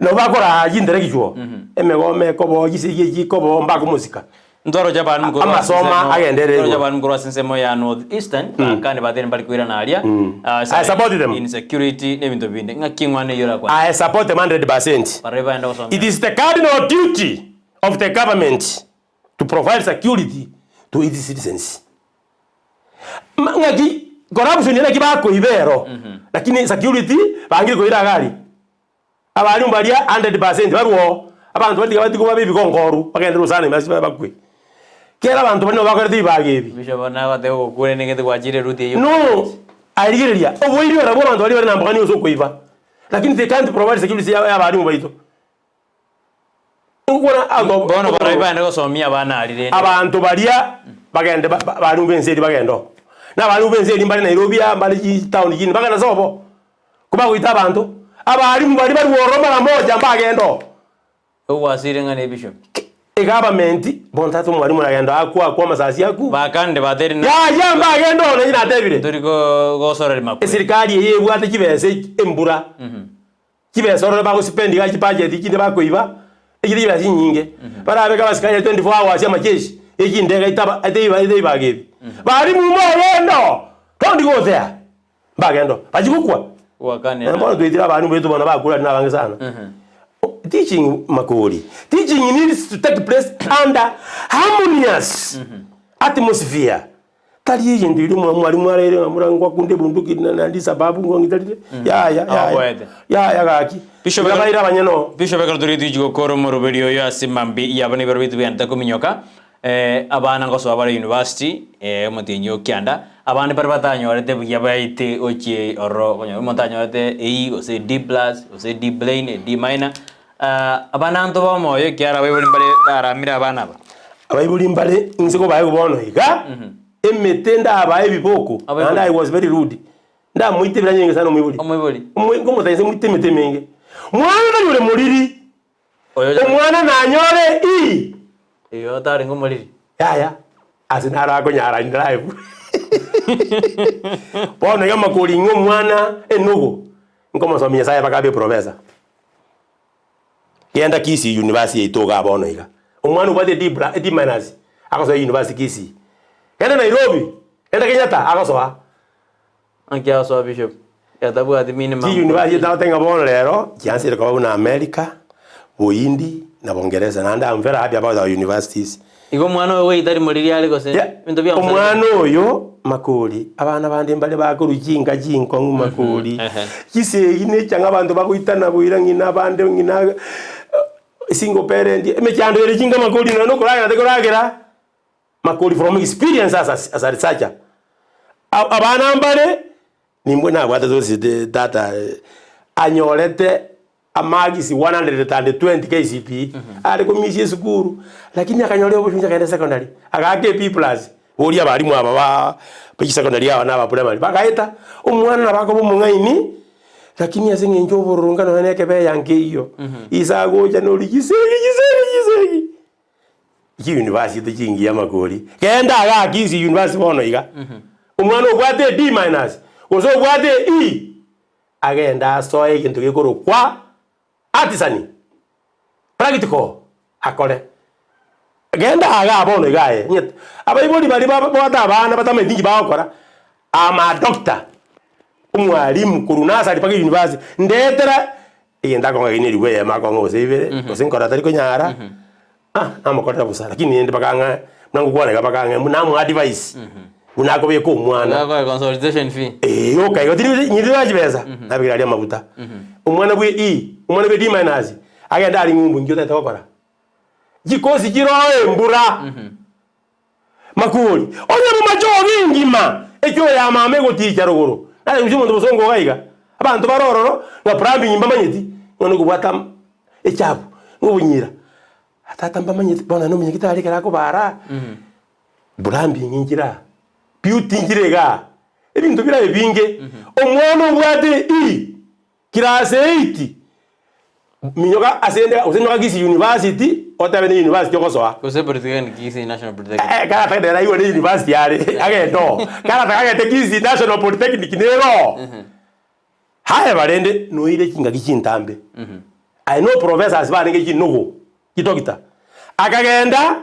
Nabo bakoraa chintere kichwo, emegoma ekoboo, chisegi echi chikoboo mpaka omosika. Ntwaroche abalimu korwa ase Amasomo ensemo- agenderere ntwaroche igoro. abalimu korwa ase ensemo ya North Eastern, bakane batebire mbari koirana aria, ase I support them. insecurity na ebinto binde. Ng'aki eng'wana eyio orakwane? I support them 100%. Barabwo baende gosomera. It is the cardinal duty of the government to provide security to its citizens. Ma- Ng'aki corruption naki bakoiba ero, lakini security bangire koira iga aria. Abalimu baria 100% barwe oo, abanto batiga batigwe babe ebigonkoru, bagende rosana ime ase bakwe. Kera abanto baria nabo bakorete ebibaga ebi. Bishop nagoteba ogokure nigete gwachire eruti eyio. No, aye rigereria, oboiri ora bwa abanto baria bare na mbogani ase okoiba, lakini they can't provide security ya abalimu baito. Okwana ago- Bono barabwo bagende gosomia abana aria rende. Abanto baria bagende ba- ba- abalimu b'ense eria bagende oo. Na abalimu b'ense eria mbare Nairobi aa, mbare chitown chinde, bagende ase obo. Kobagoita abanto, abalimu baria barue ororo mara moja mbagende oo. Ogwasire ng'a ne bishop. Egovernment, bono tata omwalimu oragenda akwo akwo amasasi akwo. Bakande bateri na. Yaya mbagende oo nonye natebire. Tori go gosoreri makwe. Eserikari eye ebwate chibesa embura. Chibesa ororo bagospend iga chibudget chinde bakoiba, echire chibesa chinyinge. Barabeke abasikari 24 hours amajeshi, echindege itaba eteiba eteibaga ebi. Balimu mogende oo, don't go there. Mbagende oo, bachia gokwa. Goakane Bono twaitire abalimu baito bono bakure aria nabange sana. Teaching makori, teaching needs to take place under harmonious atmosphere. Tari egento erio mwa- mwarimu araire ng'a mura ngwakunde ebunduki na- nandi sababu ngong'itarire, yaya yaya Agoete. yaya gaki. Bishop Iga baire abanyene oo. Bishop ekero tore tichi gokora omoroberi oyo ase mambi yabo na ebiro bitu biaanete kominyoka, eh, abana ngosoa bare university, eh, omotienyi o kianda, abande baria batanyorete buya baete gochia ororo okonyora omonto anyorete A gose D plus, gose D plain, D minor, abana ntobe omoyo ekiagera abaibori mbare baramire abana aba. Abaibori mbare inse kobaegwa bono iga, emete ndabae ebiboko, Abaibori. naende I was very rude. Ndamoite ebiranya ebinge sana omoibori. Omoibori. Omo- nkomotebia inse moite emete emenge. Mwana tari ore moriri, Oyo omwana nanyore ii. Oyo otarenge omoriri. Yaya, ase naro akonyara in life. Bono iga amakori ng'a omwana enogo, nkomosomia Nyasaye mpaka abe eprofessor. Genda Kisii University yaito igaa bono iga, omwana obwate D plus, D minus, agosoa university Kisii. Genda Nairobi, genda Kenyatta, agosoa. Naki agosoa bishop? Atabwati minimum. Chiuniversity tagoteba ng'a bono rero, chiansire koba buna America, Bohindi, na Bongeresa, naende I'm very happy about our universities. Igo omwana oyo goita rimo riria are gose Yeah, ebinto bia omwana oyo makori abana bande mbare bakorwa chinka chinkong'u makori ehe. chisegi na echang'a abanto bagoitana boira ng'ina abande ng'ina eh, single parent emechando ere chinka makori nonya na okoragera tekoragera makori from experience as a, as a researcher. A- Abana mbare Nimbwe nabwate gose tata anyorete amagisi 120 KCPE are komisia esukuru lakini akanyora obochungi akagenda secondary agaaka e B plus boria abalimu aba ba ba chisecondary aba na aba primary bagaeta omwana nabo akoba omong'aini lakini ase eng'encho obororo nonye na ekebeya nkeiyo ise agocha noria chisegi chisegi chisegi. Chiuniversity chingiya makori, genda igaa Kisii University bono iga, omwana obwate e D minus, gose obwate e E, agende asoe egento gekorokwa artisan, practical akore. Genda igaa bono iga aye, onye abaibori baria babwate abana batamanyeti inki bagokora, am a doctor, omwalimu korwa nursery mpaka university, ndetera Egento akong'a erio nerigwe eyemo akong'a gose ibere, gose nkora tari konyara, ah namokorera bosa, lakini rende bakang'a buna ngokwana iga bakang'a buna namoadvise, buna akobeka omwana. Gakoe consultation fee. Eeh yoka igo tiri nyiri tari chibesa, nabekire aria amaguta. Omwana bwe E, omwana bwe D minus, agende aria ng'umbu inki otagete gokora? Chikosi chiroo embura. Makori, onye momache obingima, ekio ya mama egoticha rogoro, nare gochia omonto bosongo iga iga, abanto bare ororo ng'a plumbing mbamanyeti, ng'a nokobwata am echabu, ng'obonyira, tata mbamanyeti, bono naende omonyagitari ekero akobara, plumbing nchire aa, beauty nchire igaa, ebinto bire ebinge, omwana obwate E, Class eight, minyoka ase ende gose minyoka Kisii University otebe ne university ogosoa. Gose Polytechnic, Kisii National Polytechnic. Eh, kara atagete nere aigwe ne university are, agende oo. Kara atagete Kisii National Polytechnic nere oo. However rende noire chingaki chintambe. I know professors barenge chinogo, chidoctor. Akagenda,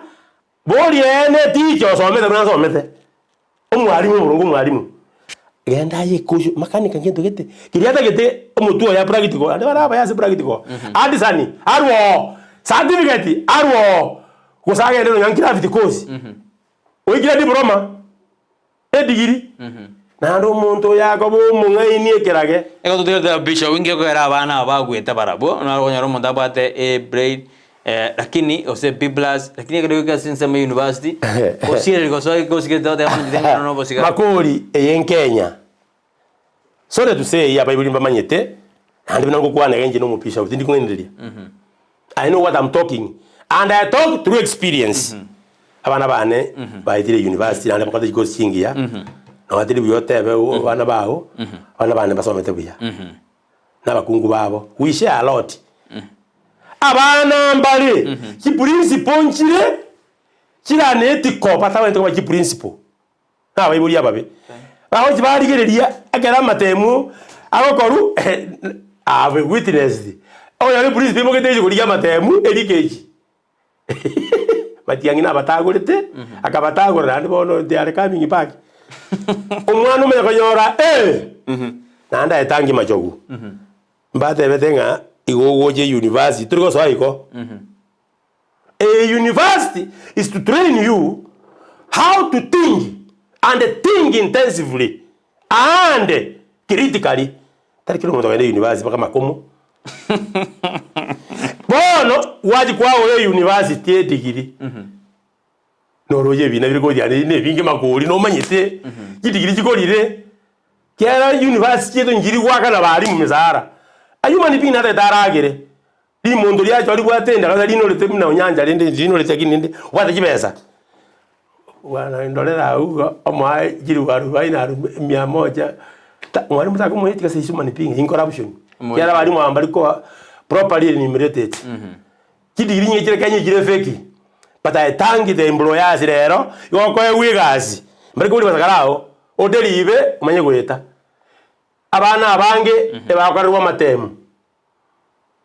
boria ere ne teacher osomete buna nsomete. Omwalimu oboronge omwalimu, genda aye ekosio makanika ngento gete, keria atagete omotwe oye practical naende bare abaya ase practical, artisan arwe oo, certificate arwe oo, gose agende nonya craft course, oikire diploma, edigiri, naende omonto oyo akoba omong'aini ekerage. Ekero totigerete bishop inki ekogera abana aba bagwete barabwo, naro okonyora omonto abwate A grade Lakini gose B plus, lakini ekero goika ase ensemo ya university, osiereri gosoa gosigete goteba ng'a inche ning'ana nobosigara. Makori eye nkenya. Sorry to say abaibori mbamanyete, naende buna ngokwana iga inche na omobishop tindi kong'ainereria. I know what I'm talking and I talk through experience. Abana bane baetire university naende bakorete chikosi chingiya, nonya teri buya otebe abana bao, abana bane mbasomete buya. Na abakungu babo, we share a lot. Abana mbare chiprinciple nchire chiranetiko batagwenerete koba chiprinciple na abaibori ababe. Bagochi barigereria ekero amatemu agokorwa I have witnessed okonyora eprinciple imogete echi korigia amatemu erike echi Matiang'i nabatagorete akabatagora naende bono they are coming back. Omwana omanya konyora eh naende aetangi machogu. Mbatebete ng'a. Igo ogocha university, tori gosoa igo. A university is to train you how to think and think intensively and critically. Tari kera omonto ogenda university mpaka makomo. Bono gwachi kwagora university edigiri noroche ebina bire gocha ne ebinge makori nomanyete chidigiri chikorire kera university chiaito nchiri goakana barimu misara. A human being natagete aragere. Rimonto riacha ribwate enda gose rinorete buna onyancha rende rinorete lakini rende obwate chibesa. Bwana ndorera agwo iga omoaye chiribu arubaini aru mia moja, ta mwalimu takomoetia gose is human being in corruption. Ekiagera abalimu aba mbari koa properly remunerated. Chidigiri nyinge chire Kenya chire fake, but I thank the employers rero, igo okoegwa egasi, mbari koboria gose kare ao, ode ribe omanye goeta. Abana abange ebakorerwa amatemu.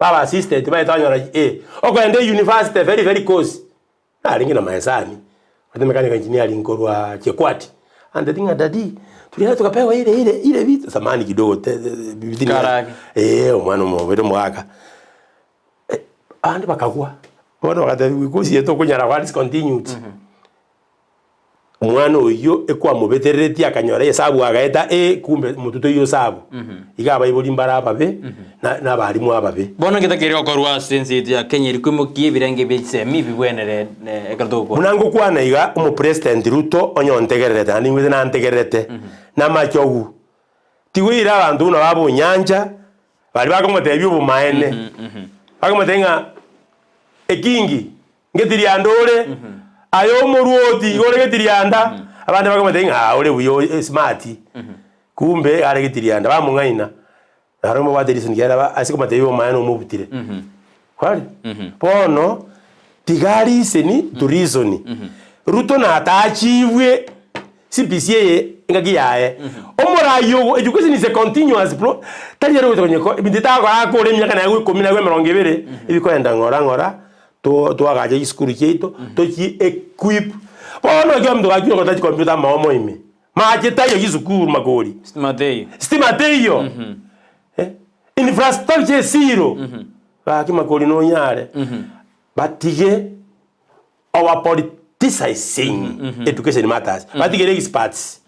Baba assistant baye twanyora A. Okoenda university very very course narenge na my son ate mechanical engineering korwa Chekwati anteti ng'a daddy tulienda tukapewa ile ile ile vitu samahani kidogo te te Karage. eh omwana omobere omogaka eh abande bakagwa bono bagatebiwa course eye tokonyara goa discontinued. Omwana oyio ekwamobetereretie akanyora esabu agaeta A kumbe motwe toiyo sabu. Iga abaibori mbare ababe na na abalimu ababe. Bono ngetakeire gokorwa ase ense yaito ya Kenya eri koimokia ebirenge bie chisemi bibwenere ekero togokwana. Buna ngokwana iga omopresident Ruto onye ontegererete naende ningwete nantegererete namachogu tigoira abanto buna babonyancha baria bakomotebia obomaene bakomotebia ng'a ekingi Ngetirianda ore, aye omorwoti igo ore getirianda, abande bakamotebia ng'a aa ore buya ore smart, kumbe are getirianda, bamong'aina, naro mobwate reason kiagera ba ase komotebia obomaene omobutire. Kwani? Bono, tiga reason to reason. Ruto natachibwe CBC eye engaki yaye, omorai ogo education is a continuous pro tari ere gocha konyeko ebinto etagokora akore emiaka naye ikomi naye emerongo ebere, ebikoenda ng'ora ng'ora. To toagache chisukuru chiaito, tochi equip. Bono ekero omonto gachire gota chikompiuta amaomo ime, mache taiyo chisukuru makori. Stima teiyo. Stima teiyo. Eh, infrastructure esiro. Gaki makori nonyare. Batige our politicizing education matters. Batigere experts.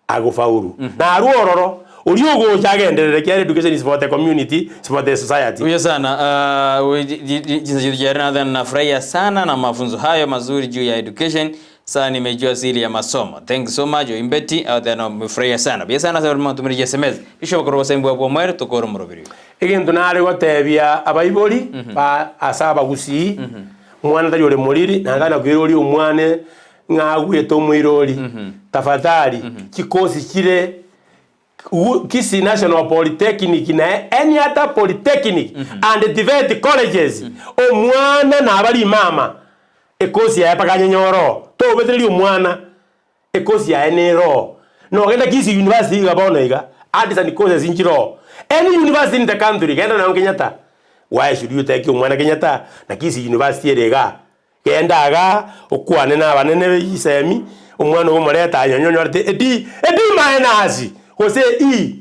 Agofaulu. Na arue ororo, oria ogocha agenderere ekiagera education is for the community, is for the society. Buya sana uh, jinsi jitu jari nadhani nafurahia sana na mafunzo hayo mazuri juu ya education. Sasa nimejua siri ya masomo. Thank you so much Oimbeti out there no mefurahia sana. Buya sana sana mtumirije SMS. Bishop Korosa mbwa bwa mwere tukoro murubiri. Egento nare gotebia abaibori ba ase abagusii, omwana tari ore moriri, naende tari nakoira oria omwane Ng'a agwete omoirori, tafadhali chikosi chire Kisii National Polytechnic na any other polytechnic and TVET colleges, omwana naba rimama ekosi yaye mpaka anyenyore oo. Tobetereria omwana ekosi yaye nere oo. Nogenda Kisii University iga bono iga, arts and courses nchire oo. Any university in the country, genda nonye Kenyatta, why should you take omwana Kenyatta na Kisii University ere igaa? Genda igaa, okwane nabanene be chisemi, omwana ogo omorete aye onye onyorete e D, e D minus, gose E.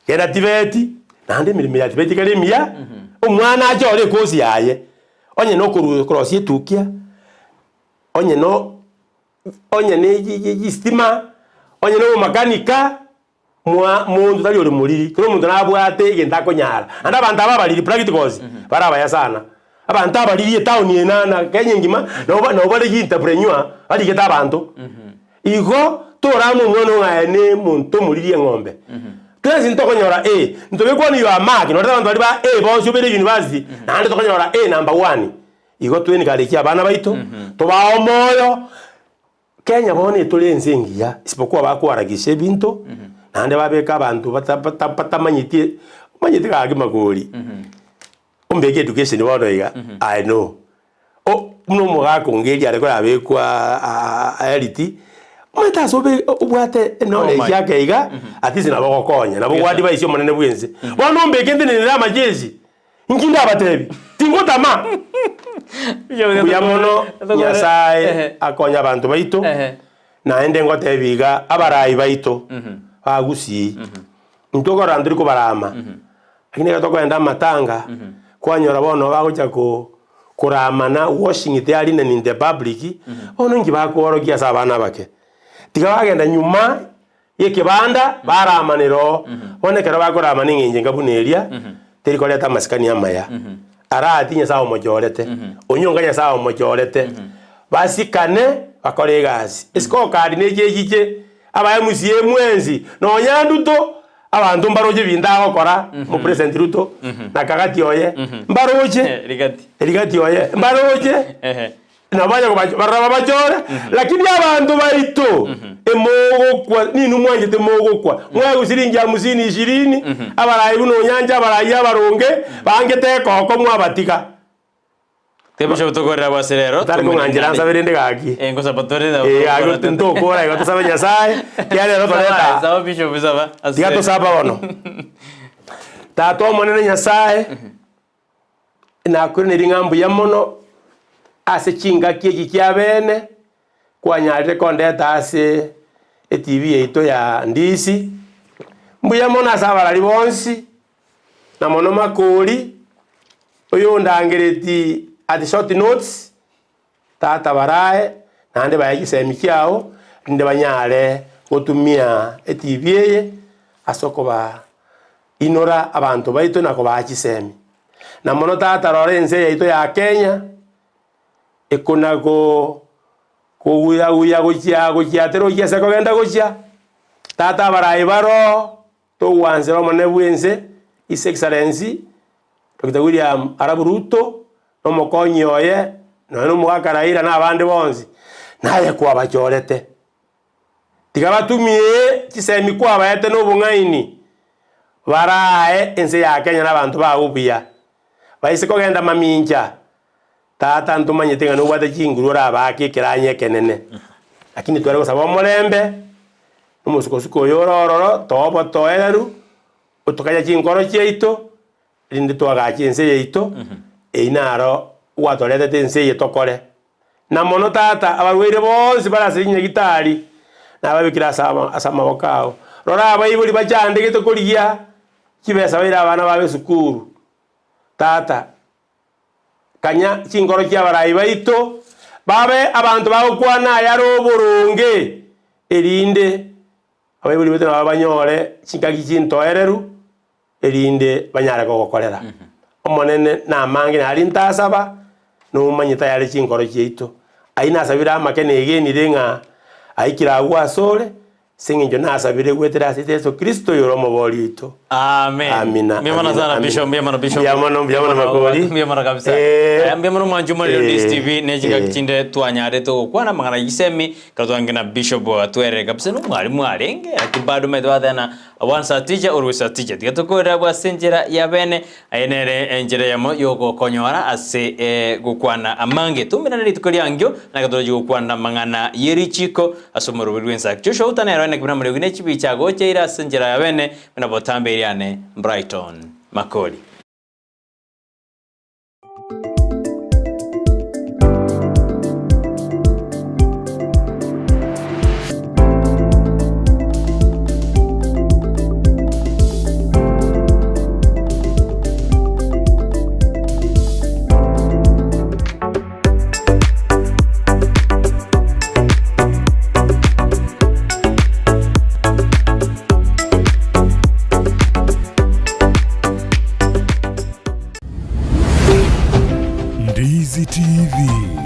Genda tibeti, naende emeremo ya tibeti ekere emiya, omwana achore ekosi yaye, onye na okoru korosia etukia, onye no onye ne chistima, onye na obomakanika. Mwa monto tari ore moriri, kera omonto nabwate egento akonyara. Naende abanto aba abariri practicals bare abaya sana. Abanto abariri etown eye na na Kenya engima nabo ba nabo bare entrepreneur barigete abanto. Igo torame omwana oo ng'a aye ne omonto omoriri eng'ombe. Twensi ntokonyora A, ntobekwane you are mark nonye abanto baria ba A bonsi obere university naende tokonyora A number one. Igo twenikarechi abana baito, tobae omoyo. Kenya bono etore ense engiya, isipokuwa bakoharakisha ebinto, naende babeka abanto bata bata batamanyeti omanyete gaki makori, ombeke education bono iga, I know. O buna omogaka onge eria are korabekwa aeriti, omanyete ase obe obwate eknowledge Omaye. yake iga, at least nabo ogokonya, nabo Yes, gwa sir. advise omonene bwa ense. Bono ombeke ntenenere amajeshi, Inki ndabatebi? Tingotama. Mbuya mono Nyasae akonye abanto baito, naende ngotebi iga abarai baito ba Gusii, intwe okorora ntori kobarama. Lakini ekero tokogenda amatanga, kwanyora bono bagocha ko koramana washing their linen in the public, bono inki bakoorokia ase abana abake? Tiga bagenda nyuma ya ekebanda baramanera oo, bono ekero bakoramana eng'encho enga buna eria, teri koreta amasikani amaya. Arati Nyasaye omochorete, onyonka Nyasaye omochorete, basikane bakore egasi. Escorecard neche echiche, aba MCA mwensi, nonya Ruto, abanto mbaroche ebinto agokora, omopresident Ruto, na Kagati oye, mbaroche, Rigati. Rigati oye, mbaroche, Ehe. nabo baye kobacho barora babachore, lakini abanto baito, emogokwa, ninwe mwanchete mogokwa, mwaegwa siringi hamsini ishirini, abarai buna onyancha abarai abaronge, bangete ekoko mwabatiga. Tebisho tokorera bwase rero. Tari kong'anchera nsabe rende gaki. Eh, ngosaba tore na. Eh, gaki ntokora igo tosabe Nyasaye, kiagera rero toreta. Saba bishop saba. Tiga tosaba bono. Tata omonene Nyasaye, nakoiranerie ng'a mbuya mono ase chingaki echi chia bene, kwanyarire kondeta ase etv yaito ya Ndisi. Mbuya mono ase abarari bonsi, na mono Makori, oyondangereti at short notes, tata barae, naende bae chisemi chiao, rinde banyare gotumia etv eye ase okoba inora abanto baito na kobaa chisemi. Na mono tata rora ense yaito ya Kenya, ekona go koguya-guya gochia gochia terochia ase ekogenda gochia, tata abarai baroo, Togwansera omonene bw'ense, His Excellency Doctor William Arap Ruto, na omokonyi oye, nonya na omogaka Raila na abande bonsi, naye kwabachorete. Tiga batumie chisemi kwabaete na obong'aini, barae ense ya Kenya na abanto bao buya. Baise kogenda mamincha, Tata ntomanyete ng'a nobwate chinguru orabaake ekeranya ekenene, lakini tware gosaba omorembe, Omosukosuko oyo ore ororo tobotoereru, otokanye chinkoro chiaito, rinde twagache ense yaito, eyio naro gwatoretete ense eye tokore. Na mono tata, abarwaire bonsi bare ase chinyagitari, nababekire ase ama ase amaboko ao. Rora abaibori bachandegete korigia chibesa baire abana babo esukuru, tata, Kanya chinkoro chi'abarai baito babe abanto bagokwana ayare oboronge, erinde abaibori baito nabo banyore chingaki chintoereru, erinde banyare kogokorera. Omonene namange nari ntasaba, nomanyete ayare chinkoro chiaito. Ayio nasabire amake negenire ng'a aikire agwo asore, Ase engencho nasabire goetera ase Yeso Kristo oyore Omobooria oito. Amen. Amina, Mbuya mono amina, sana amina. Bishop, mbuya mono Bishop. Mbuya mono, mbuya mono Makori. Mbuya mono kabisa. Eh. Aya, mbuya mono mwanchi omorero Eh. Ndisi TV ne chingaki Eh. chinde twanyarete gokwana amang'ana ya gisemi ekero twange na Bishop atwerere kabisa na omwalimu arenge lakini bado omanyete bateba Once a teacher, always a teacher. Tiga tokorera abwo ase enchera ya bene, aye nere enchera eyemo y'ogokonyora ase eh, gokwana amange. Toumerane rituko riangio, naki torochie gokwana amang'ana ye richiko ase omoroberi bw'ensa. Joshua Uta nere one buna omoriogi ne chibicha agocheire ase enchera ya bene, buna botambe eriane Brighton Makori.